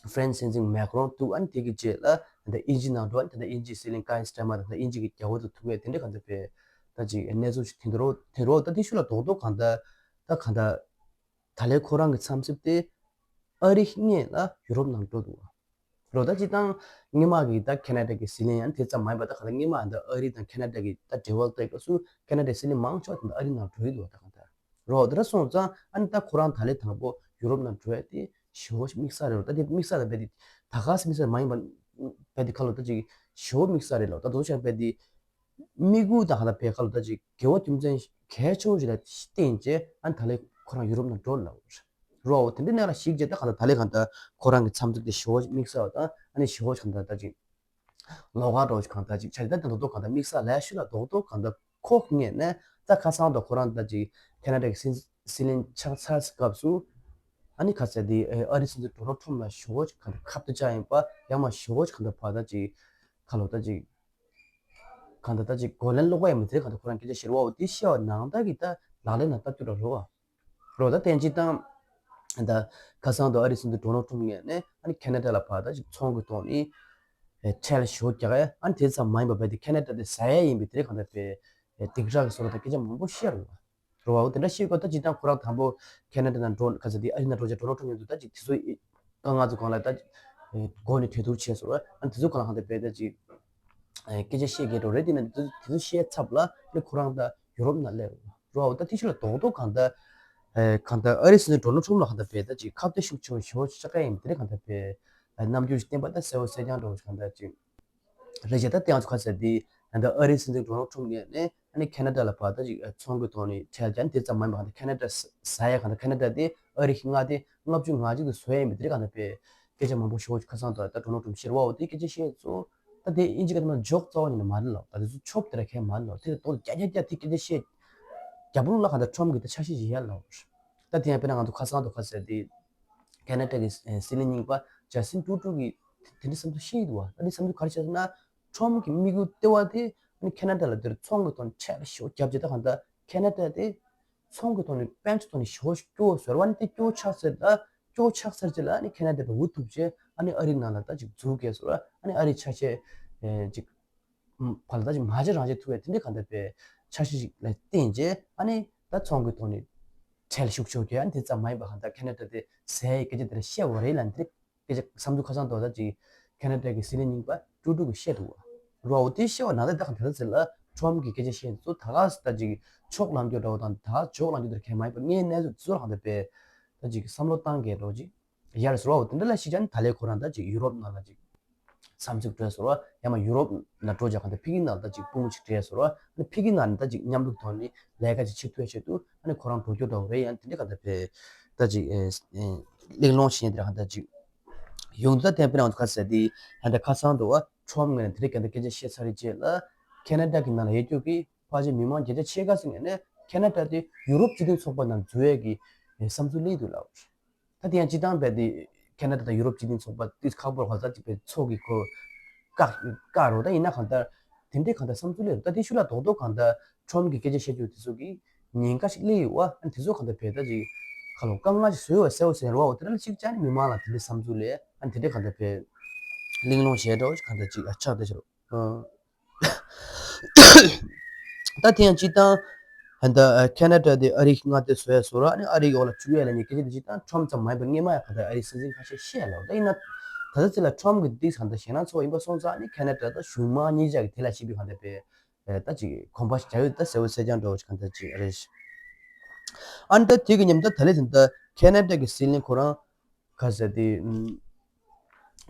ཧྥ་རན་སི་སྲིད་འཛིན་མེག་རོན་འདུག་ཨ་ནི་དེ་གི་རྗེས་ལ་ད་དབྱིན་ཇི་ནང་འགྲོ་ཨ་ནི་ད་དབྱིན་ཇིའི་སྲིད་བློན་ཀེར་སི་ཊར་མར་དང་ད་དབྱིན་ཇི་གི་རྒྱལ་པོ་དང་ཐུག་ཡས་དེ་འདྲ་གང་ལྟར་བས་ད་ཅིག་གནས་ཚུལ་ཞིག་དེ་འདྲ་དེ་འདྲ་ད་དེ་ཤུགས་ལ་རྡོག་རྡོག་གང་ལྟར་ད་གང་ལྟར་ད་ལས་ཁོ་རང་གི་འཚམས་གཟིགས་དེ་ཨ་རི་སྔོན་ལ་ཡུ་རོབ་ནང་འགྲོ་འདུག་རོ། ད་སྤྱིར་བཏང་སྔོན་མ་གི་ད་ཁེ་ན་ཌ་གི་སྲིད་བློན་ཡང་དེ་ཙམ་མ་ཡིན་པ་ད་གང་ལྟར་སྔོན་མ་ད་ཨ་རི་དང་ཁེ་ན་ཌ་གི་ད་འབྲེལ་བ་ལྟ་སྐབས་སུ་ཁེ་ན་ཌའི་སྲིད་བློན་མང་ཆེ་བ་དེ་ད་ཨ་རི་ནང་འགྲོ་ཡི་འདུག་བ། ད་གང་ལྟར་རོ་དེ་འདྲ་སོང་ཙང་ཨ་ནི་ད་ཁོ་རང་ད་ལས་དང་པོ་ཡུ་རོབ་ནང་འགྲོ་ཡ་དེ་ཞེ་པོ་དམིགས་བསལ་རེད་རོ། ད་དེ་དམིགས་བསལ་ད་རྦད་དེ་ད་ག་སེ་དམིགས་བསལ་མ་ཡིན་པ་རྦད་དེ་ཁ་ལོ་ད་ཅིག་ཞེ་པོ་དམིགས་བསལ་རེད་ལོ། ད་དོ་ཞག་རྦད་དེ་ དམིགས་ཡུལ་དང་ཧ་ད་བེ་ཁ་ལོ་ད་ཅིག་དགེ་བ་རྒྱུ་མཚན་གལ་ཆེ་བོ་ཞིག་ལ་བརྟེན་བྱས་ཨ་ནི་ད་ལས་ཁོ་རང་ཡུ་རོབ་ནང་འགྲོ་ལབ་རོ། དེ་འདྲ་ནས་ལ་ཞིག་བྱས་ད་ཧ་ད་ད་ལས་གང་ད་ཁོ་རང་གི་འཚམས་གཟིགས་དེ་ཞི་བོ་དམིགས་བསལ་བ་དང་ཨ་ནི་ཞི་བོ་གང་ད་ད་ཅིག་ལོགས་ཀ་འགྲོ་གང་ད་ཅིག་ཆ་ད་ད་རྡོག་རྡོག་གང་ད་དམིགས་བསལ་ལས་ཤུ་ལ་རྡོག་རྡོག་གང་ད་ཁོ་ངས་ནས་ད་ཁ་སང་ད་ཁོ་རང་ད་ཅིག་ཁེ་ན་ཌ་གི་སྲིད་སྲིད་བློན་ཆགས་ཚར་སྐབས་སུ་ཨ་ནི་ཁ་ཟེར་དེ་ཨ་རི་སྲིད་འཛིན་ཌོ་ནལ་ཁྲོམ་ལ་ཞི་བོ་གང་ད་ཁ་བརྡ་བཅའ་ཡིན་པ་ཡང་མ་ཞི་བོ་གང་ད་ཕ་ད་ཅིག་ཁ་ལོ་ད་ཅིག་གང་ལྟར་ད་ཅིག་གོ་ལན་སློག་པ་ཡང་མི་ཚེ་གང་ལྟར་ཁོ་རང་སྐད་ཆ་བཤད་རོགས་འོ་དེ་བཤད་པ་ནང་ལྟར་གྱི་ད་ལག་ལེན་ལ་བསྟར་རྒྱུ་ར་རོ་བ། རོ་ད་བསྟན་ཅི་དང་། ད་ཁ་སང་དུ་ཨ་རི་སྲིད་འཛིན་ཌོ་ནལ་ཁྲོམ་ངོས་ནས་ཨ་ནི་ཁེ་ན་ཌ་ལ་ཕར་ད་ཅིག་ཚོང་གི་ཐོག་ནས་ཁྲལ་ཞོ་རྒྱག་ཡ་ཨ་ནི་དེ་ཙམ་མ་ཡིན་པ་བས་དེ་ཁེ་ན་ཌ་དེ་ཟ་ཡ་ཡིན་པའི་དེ་རིགས་གང་ལྟར་པའི་སྡིགས་ར་གི་བཟོ་འདྲ་དང་སྐད་ཆ་མང་པོ་བཤད་རོ་བ། རོ་བ་འོ་དེ་འདྲ་བཤད་དགོས་ད་ཅི་དང་ཁོ་རང་དང་པོ་ཁེ་ན་ཌ་ནང་འགྲོ་ཁ་ཚ་དེ་ཨ་རི་ནང་འགྲོ་ཅེས་ཌོ་ནལ་ཁྲོམ་ཡོད་འདུག་ད་ཅིག་དེ་ཚོ་དཀའ་ངལ་ཚོ་གང་ལ་ད་སྒོ་ནས་གྲོས་བསྡུར་བྱས་སོང་ར་ཨ་ནི་དེ་ཚོ་གང་ལ་གང་ལྟར་བས་ད་ཅིག་སྐད་ཆ་བཤད་མཁན་འགྲོ་རེད། དེ་ནས་དེ་ཚོ་དེ་ཚོ་བཤད་ཚབ་ལ་ནི་ཁོ་རང་ད་ཡུ་རོབ་ནང་སླེབས་རོ་བ་ད་དེ་ཤུ་ལ་རྡོག་རྡོག་གང་ལྟར་གང་ལྟར་ཨ་རི་སྲིད་འཛིན་ཌོ་ནལ་ཁྲོམ་ལ་གང་ལྟར་བས་ད་ཅིག་ཁ་གཏད་ཤུགས་ཆེ་བ་ཞེ་བོ་ཅིག་ཆགས་ཡིན་དེ་རེད། གང་ལྟར་བས་རྣམ་འགྱུར་ཞིག་བསྟན་པ་ད་གསལ་བོ་གསལ་རྐྱང་འགྲོ་བ་ཞིག་གང་ལྟར་ཅིག་རེད་ཅེས་ད་དེ་ཡང་ཚོ་ཁ་གསལ་དེ་ད་ལྟ་ཨ་རི་སྲིད་འཛིན་ཌོ་ནལ་ཁྲོམ་ངོས་ནས་ཨ་ནི་ཁེ་ན་ཌ་ལ་བར་ད་ཅིག་ཚོང་གི་ཐོག་ནས་ཁྲལ་ཀྱང་དེ་ཙམ་མ་ཡིན་པ་གང་ལྟར་ཁེ་ན་ཌ་ཟ་ཡ་གང་ལྟར་ཁེ་ན་ཌ་དེ་ཨ་རི་ལྔ་དེ་ལྔ་བཅུ་ང་གཅིག་ཏུ་བཟོ་ཡ་ཡིན་པའི་དེ་རིགས་གང་ལྟར་པའི་སྐད་ཆ་མང་པོ་ཞུ་བ་ཁ་སང་དུ་ད་ཌོ་ནལ་ཁྲོམ་ཤེར་བའོ་དེ་སྐད་ཆ་བཤད་ཚོ། ད་དེ་ཨིན་ཇི་སྐད་ཐོག་ན་ཇོག་རྩ་བ་ཉིད་ནས་མ་རེད་ལ། ད་དེ་ཚོ་ཆོབ་དེ་ར་ཁས་མ་རེད་ལ། དེ་ལ་ཏོག་རྒྱ་རྒྱ་རྒྱ་དེ་སྐད་ཆ་བཤད་རྒྱ་བོ་ལ་གང་ལྟར་ཁྲོམ་གི་ད་ཆ་ཤས་ཤིག་ཡ་ལ། ད་དེ་ཡང་དཔེར་ན་ང་ཚོ་ཁ་སང་དུ་ཁ་ཟེར་དེ་ཁེ་ན་ཌ་གི་སྲིད་བློན་རྙིང་པ་ཇ་སིན་ཊུ་རུ་ཌོ་གི་དེ་འདྲའི་བསམ་ཚུལ་བཤད་ཡོད་འདུག་བ། ད་དེ་བསམ་ཚུལ་ག་རེ་བཤད་ཟེར་ན་ཁྲོམ་གི་དམིགས་ཡུལ་ལྟེ་བ་དེ་ཨ་ནི་ཁེ་ན་ཌ་ལ་དེར་ཚོང་གི་ཐོག་ནས་ཁྲལ་ཞེ་པོ་བརྒྱབ་རྗེས་ད་གང་ལྟར་ཁེ་ན་ཌ་དེ་ཚོང་གི་ཐོག་ནས་དཔལ་འབྱོར་ཐོག་ནས་ཞེ་པོ་སྐྱོ་བོ་ཟེར་བ་ནི་དེ་སྐྱོ་བོ་ཆགས་ཚར་ད་སྐྱོ་བོ་ཆགས་ཚར་རྗེས་ལ་ཨ་ནི་ཁེ་ན་ཌ་དེ་འུ་ཐུག་རྗེས་ཨ་ནི་ཨ་རི་ནང་ལ་ད་ཅིག་འཛུལ་གས་ཟེར་བ་ཨ་ནི་ཨ་རི་ཆ་ཤས་ཅིག་ཕར་ལ་ད་ཅིག་མ་བྱེད་རང་བྱེད་ཐུབ་པའི་དེ་འདྲའི་གང་ལྟར་པའི་འཆར་གཞི་ཞིག་ལ་བརྟེན་རྗེས་ཨ་ནི་ད་ཚོང་གི་ཐོག་ནས་ཁྲལ་ཤུགས་ཆེ་བ་རྒྱག་ཨ་ནི་དེ་ཙམ་མ་ཡིན་པ་གང་ལྟར་ཁེ་ན་ཌ་དེ་ཟས་སྐད་ཆ་དེ་འདྲ་བཤད་པ་རེད་ལ་འདི་སྐད་ཆ་བསམ་ཚུལ་ཁ་སང་དུ་ད་ཅིག་ཁེ་ན་ཌ་གི་སྲིད་བློན་རྙིང་པ་ཀྲུ་ཀྲུ་གིས་བཤད་འདུག་བ། རོ་དེ་བཤད་པ་ན་ད་ད་གང་ལྟར་ཟེར་ལ་ཁྲོམ་གི་སྐད་ཆ་བཤད་ཚོ་ད་ག་ད་ཅིག་ཕྱོགས་ལམ་རྒྱུ་འདྲ་བོ་དང་ད་ཕྱོགས་ལམ་རྒྱུ་དེ་གས་མ་ཡིན་པ་ངའི་གནས་ཚུལ་ཚོ་གང་ལྟར་པའི་ད་ཅིག་བསམ་བློ་བཏང་གས་འགྲོ་ཅིག་ཡར་ཟེར་བ་འོ་དེ་འདྲ་ལ་ཤི་ཅན་ད་ལས་ཁོ་རང་ད་ཅིག་ཡུ་རོབ་ནང་ལ་ཅིག་འཚམས་གཟིགས་འགྲོ་ཟེར་བ་ཡང་མ་ཡུ་རོབ་ནང་འགྲོ་ཅག་གང་ལྟར་ཕ་གི་ནང་ད་ཅིག་སྤུན་མོ་ཅིག་སྤྲད་ཟེར་བ་ཨ་ནི་ཕ་གི་ནང་ནས་ད་ཅིག་མཉམ་རུབ་ཐོག་ནས་ལས་ཀ་ཅིག་བྱེད་ཐུབ་ཆེད་དུ་ཨ་ནི་ཁོ་རང་འགྲོ་རྒྱུ་འདྲ་བོ་རེད། ཡང་དེ་འདྲ་གང་ལྟར་ཕེ་ད་ཅིག་གླེང་སློང་བྱེད་དེ་ར་གང་ལྟར་ཅིག་ཡོང་དུས་ད་བསྟན་པའི་ནང་དུ་ཁ་གསལ་དེ་ད་ལྟ་ཁ་སང་དུ་བ་ཁྲོམ་ངོས་ནས་དེ་འདྲ་གང་ལྟར་སྐད་ཆ་བཤད་ཚར་རེད་ཅེས་ལ་ཁེ་ན་ཌ་གི་ནང་ལ་ཡོད་རྒྱུ་གི་ཕལ་ཆེར་མི་མང་བརྒྱ་ཆ་ཕྱེད་ཀ་ཟིན་ངེས་ནས་ཁེ་ན་ཌ་དེ་ཡུ་རོབ་སྤྱི་མཐུན་ཚོགས་པ་ནང་འཛུལ་ཡས་ཀྱི་བསམ་ཚུལ་སླེབས་འདུག་ལབ། ད་དེ་ཡང་སྤྱི་བཏང་རྦད་དེ་ཁེ་ན་ཌ་དང་ཡུ་རོབ་སྤྱི་མཐུན་ཚོགས་པ་དུས་ཁག་པོར་ཧ་ཙག་ཅིག་པའི་ཚོགས་ཀྱི་ཁོ་བཀག་བཀག་རོགས་ད་ཡིན་ན་གང་ལྟར་དེ་འདྲའི་གང་ལྟར་བསམ་ཚུལ་སླེབས་ད་དེ་ཤུ་ལ་རྡོག་རྡོག་གང་ལྟར་ཁྲོམ་གྱི་སྐད་ཆ་བཤད་རྒྱུ་དེ་ཚོ་གི་ཉེན་ཁ་ཞིག་སླེབས་ཡོད་བ། ཨ་དེ་ཚོ་གང་ལྟར་བས་ད་ཅིག་ཁ་ལོ་དཀའ་ངལ་ཞིག་བཟོས་བ་གསལ་བོ་གསལ་རོགས་བ། དེ་འདྲ་ལ་གཅིག་ཅང་མི་མང་ལ་དེ་འདྲའི་བསམ་ཚུལ་ལས་ཨ་དེ་འདྲའི་གང་ལྟར་བས་གླེང་སློང་བྱས་འགྲོ་གང་ལྟར་ཅིག་ཨ་ཆགས་བསྡད་ཤག་ད་དེ་ཡང་སྤྱི་བཏང་ད་ཁེ་ན་ཌ་དེ་ཨ་རི་མངའ་སྡེ་བཟོ་ཡ་བཟོ་ར་ནི་ཨ་རིའི་འོག་ལ་བཅུག་ཡ་ལ་ནི་སྐད་ཆ་དེ་སྤྱི་བཏང་ཁྲོམ་ཙམ་མ་ཡིན་པར་སྔས་མ་ཡང་ག་ད་ཨ་རིའི་སྲིད་འཛིན་ཁ་ཤས་བཤད་ལ་ད་ཡིན་ན་ད་ལྟ་ཚེ་ལ་ཁྲོམ་གི་དེ་གང་ལྟར་ཞེད་སྣང་ཚོགས་ཡིན་པ་སོང་ཙང་ནི་ཁེ་ན་ཌ་ད་གཞུང་མང་གཉིས་ཆ་གི་དེ་ལ་ཞིབ་པའི་གང་ལྟར་པའི་ད་ཅིག་གོམ་པ་བརྒྱབ་ཡོད་ད་གསལ་བོ་གསལ་རྐྱང་འདྲ་བོ་ཅིག་གང་ལྟར་ཅིག་རེད། ཨ་ནི་ད་དེ་གི་མཉམ་ད་ད་ལས་དེ་ད་ཁེ་ན་ཌ་གི་སྲིད་བློན་ཁོ་རང་ག་ཟེར་དེ།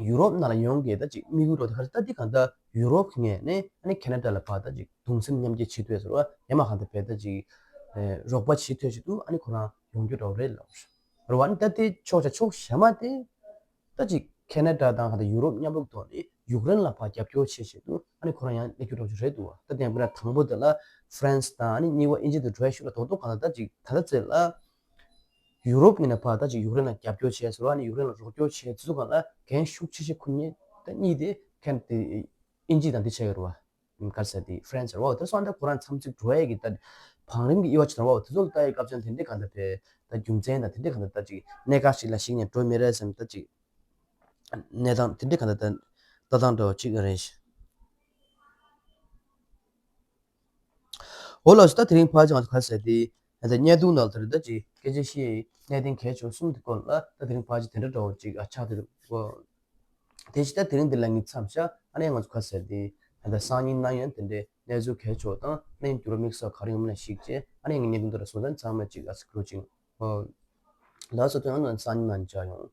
ཡུ་རོབ་ནང་ལ་ཡོང་གི་ད་ཅིག་དམིགས་ཡུལ་རོགས་དེ་ག་ད་དེ་གང་ལྟར་ཡུ་རོབ་ངོས་ནས་ཨ་ནི་ཁེ་ན་ཌ་ལ་ཕར་ད་ཅིག་གདུང་སེམས་མཉམ་སྐྱེད་བྱེད་ཐུབ་ཟེར་བ་ཡང་མ་གང་ལྟར་བས་ད་ཅིག་རོགས་པ་བྱེད་ཐུབ་ཆེད་དུ་ཨ་ནི་ཁོ་རང་ཡོང་རྒྱུ་འདྲ་བོ་རེད་ལབ་རེད་བ། ཨ་ནི་ད་དེ་ཕྱོགས་ཆ་ཕྱོགས་གཞན་མ་དེ་ད་ཅིག་ཁེ་ན་ཌ་དང་གང་ལྟར་ཡུ་རོབ་མཉམ་རུབ་ཐོག་ནས་ཡུཀ་རེན་ལ་ཕར་རྒྱབ་སྐྱོར་བྱེད་ཆེད་དུ་ཨ་ནི་ཁོ་རང་ཡང་སླེབས་རྒྱུ་འདྲ་བོ་ཅིག་རེད་འདུག་བ། ད་དེ་ཡང་དཔེར་ན་དང་པོ་དེ་ལ་ཧྥ་རན་སི་དང་ཨ་ནི་གཉིས་པ་ཨིན་ཇི་དང་འགྲོ་ཡ་ཤུ་ལ་རྡོག་རྡོག་གང་ལྟར་ད་ཅིག་ད་ལྟ་ཚེ་ལ། ཡུ་རོབ་ངོས་ནས་ཕར་ད་ཅིག་ཡུཀ་རེན་ལ་རྒྱབ་སྐྱོར་བྱས་ཟེར་བ་ནི་ཡུཀ་རེན་ལ་རོགས་སྐྱོར་བྱས་དེ་ཚོ་གང་ལ་འགན་ཤུགས་ཆེ་ཤོས་འཁུར་མཁན་ད་གཉིས་དེ་ཁེ་ན་ཌ་དེ་ཨིན་ཇི་དང་འདི་ཆགས་ཡོད་རེད་བ། ག་རེ་ཟེར་དེ་ཧྥ་རན་སི་རེད་བ། དེ་སོང་ད་ཁོ་རང་འཚམས་གཟིགས་འགྲོ་ཡས་ཀྱི་ད་བང་རིམ་གྱི་དབྱེ་བ་ཆེ་རེད་བ། དེ་ཚོ་ལ་ལྟ་ཡས་སྐབས་ཅན་དེ་འདྲའི་གང་ལྟར་བས་ད་རྒྱུ་མཚན་དང་དེ་འདྲའི་གང་ལྟར་ད་ཅིག་གནད་འགག་ཞིག་ལ་གཞིགས་ནས་འགྲོ་མི་རེད་བསམ་ད་ཅིག་གནས་སྟངས་དེ་འདྲའི་གང་ལྟར་ད་ལྟ་སྟངས་འདྲ་བ་ཅིག་རེད། འོ་ལགས་སོ། ད་དེ་རིང་ཕལ་ཆེར་ང་ཚོ་ག་རེ་ཟེར་དེ་ད་བརྙན་ཐུང་ནང་ལ་དེ་རིང་ད་ཅིག་སྐད་ཆ་བཤད་གནད་དོན་གལ་ཆེ་བ་གསུམ་དེ་སྐོར་ལ་ད་དེ་རིང་ཕལ་ཆེར་དེ་འདྲ་འདྲ་བོ་ཅིག་ཨ་ཆགས་དེ་འདུག་གོ། དེ་བཞིན་ད་དེ་རིང་འདི་ལ་ངས་མཚམས་བཞག་ཨ་ནི་ང་ཚོ་ག་རེ་ཟེར་དེ་ད་ལྟ་སང་ཉིན་གནངས་ཉིན་དེ་འདྲའི་གནས་ཚུལ་གལ་ཆེ་བ་དང་གནས་ཚུལ་འགྱུར་བ་དམིགས་བསལ་ག་རེ་ཡོང་མིན་ལ་གཞིགས་བྱས་ཨ་ནི་ངས་བརྙན་ཐུང་འདི་ལ་བཟོ་ཚན་ཚང་མ་ཅིག་ཨ་ཟིག་འགྲོ་ཅིང་། ལགས་སོ། དེ་ཡང་ང་སང་ཉིན་ནང་མཇལ་ཡོང་།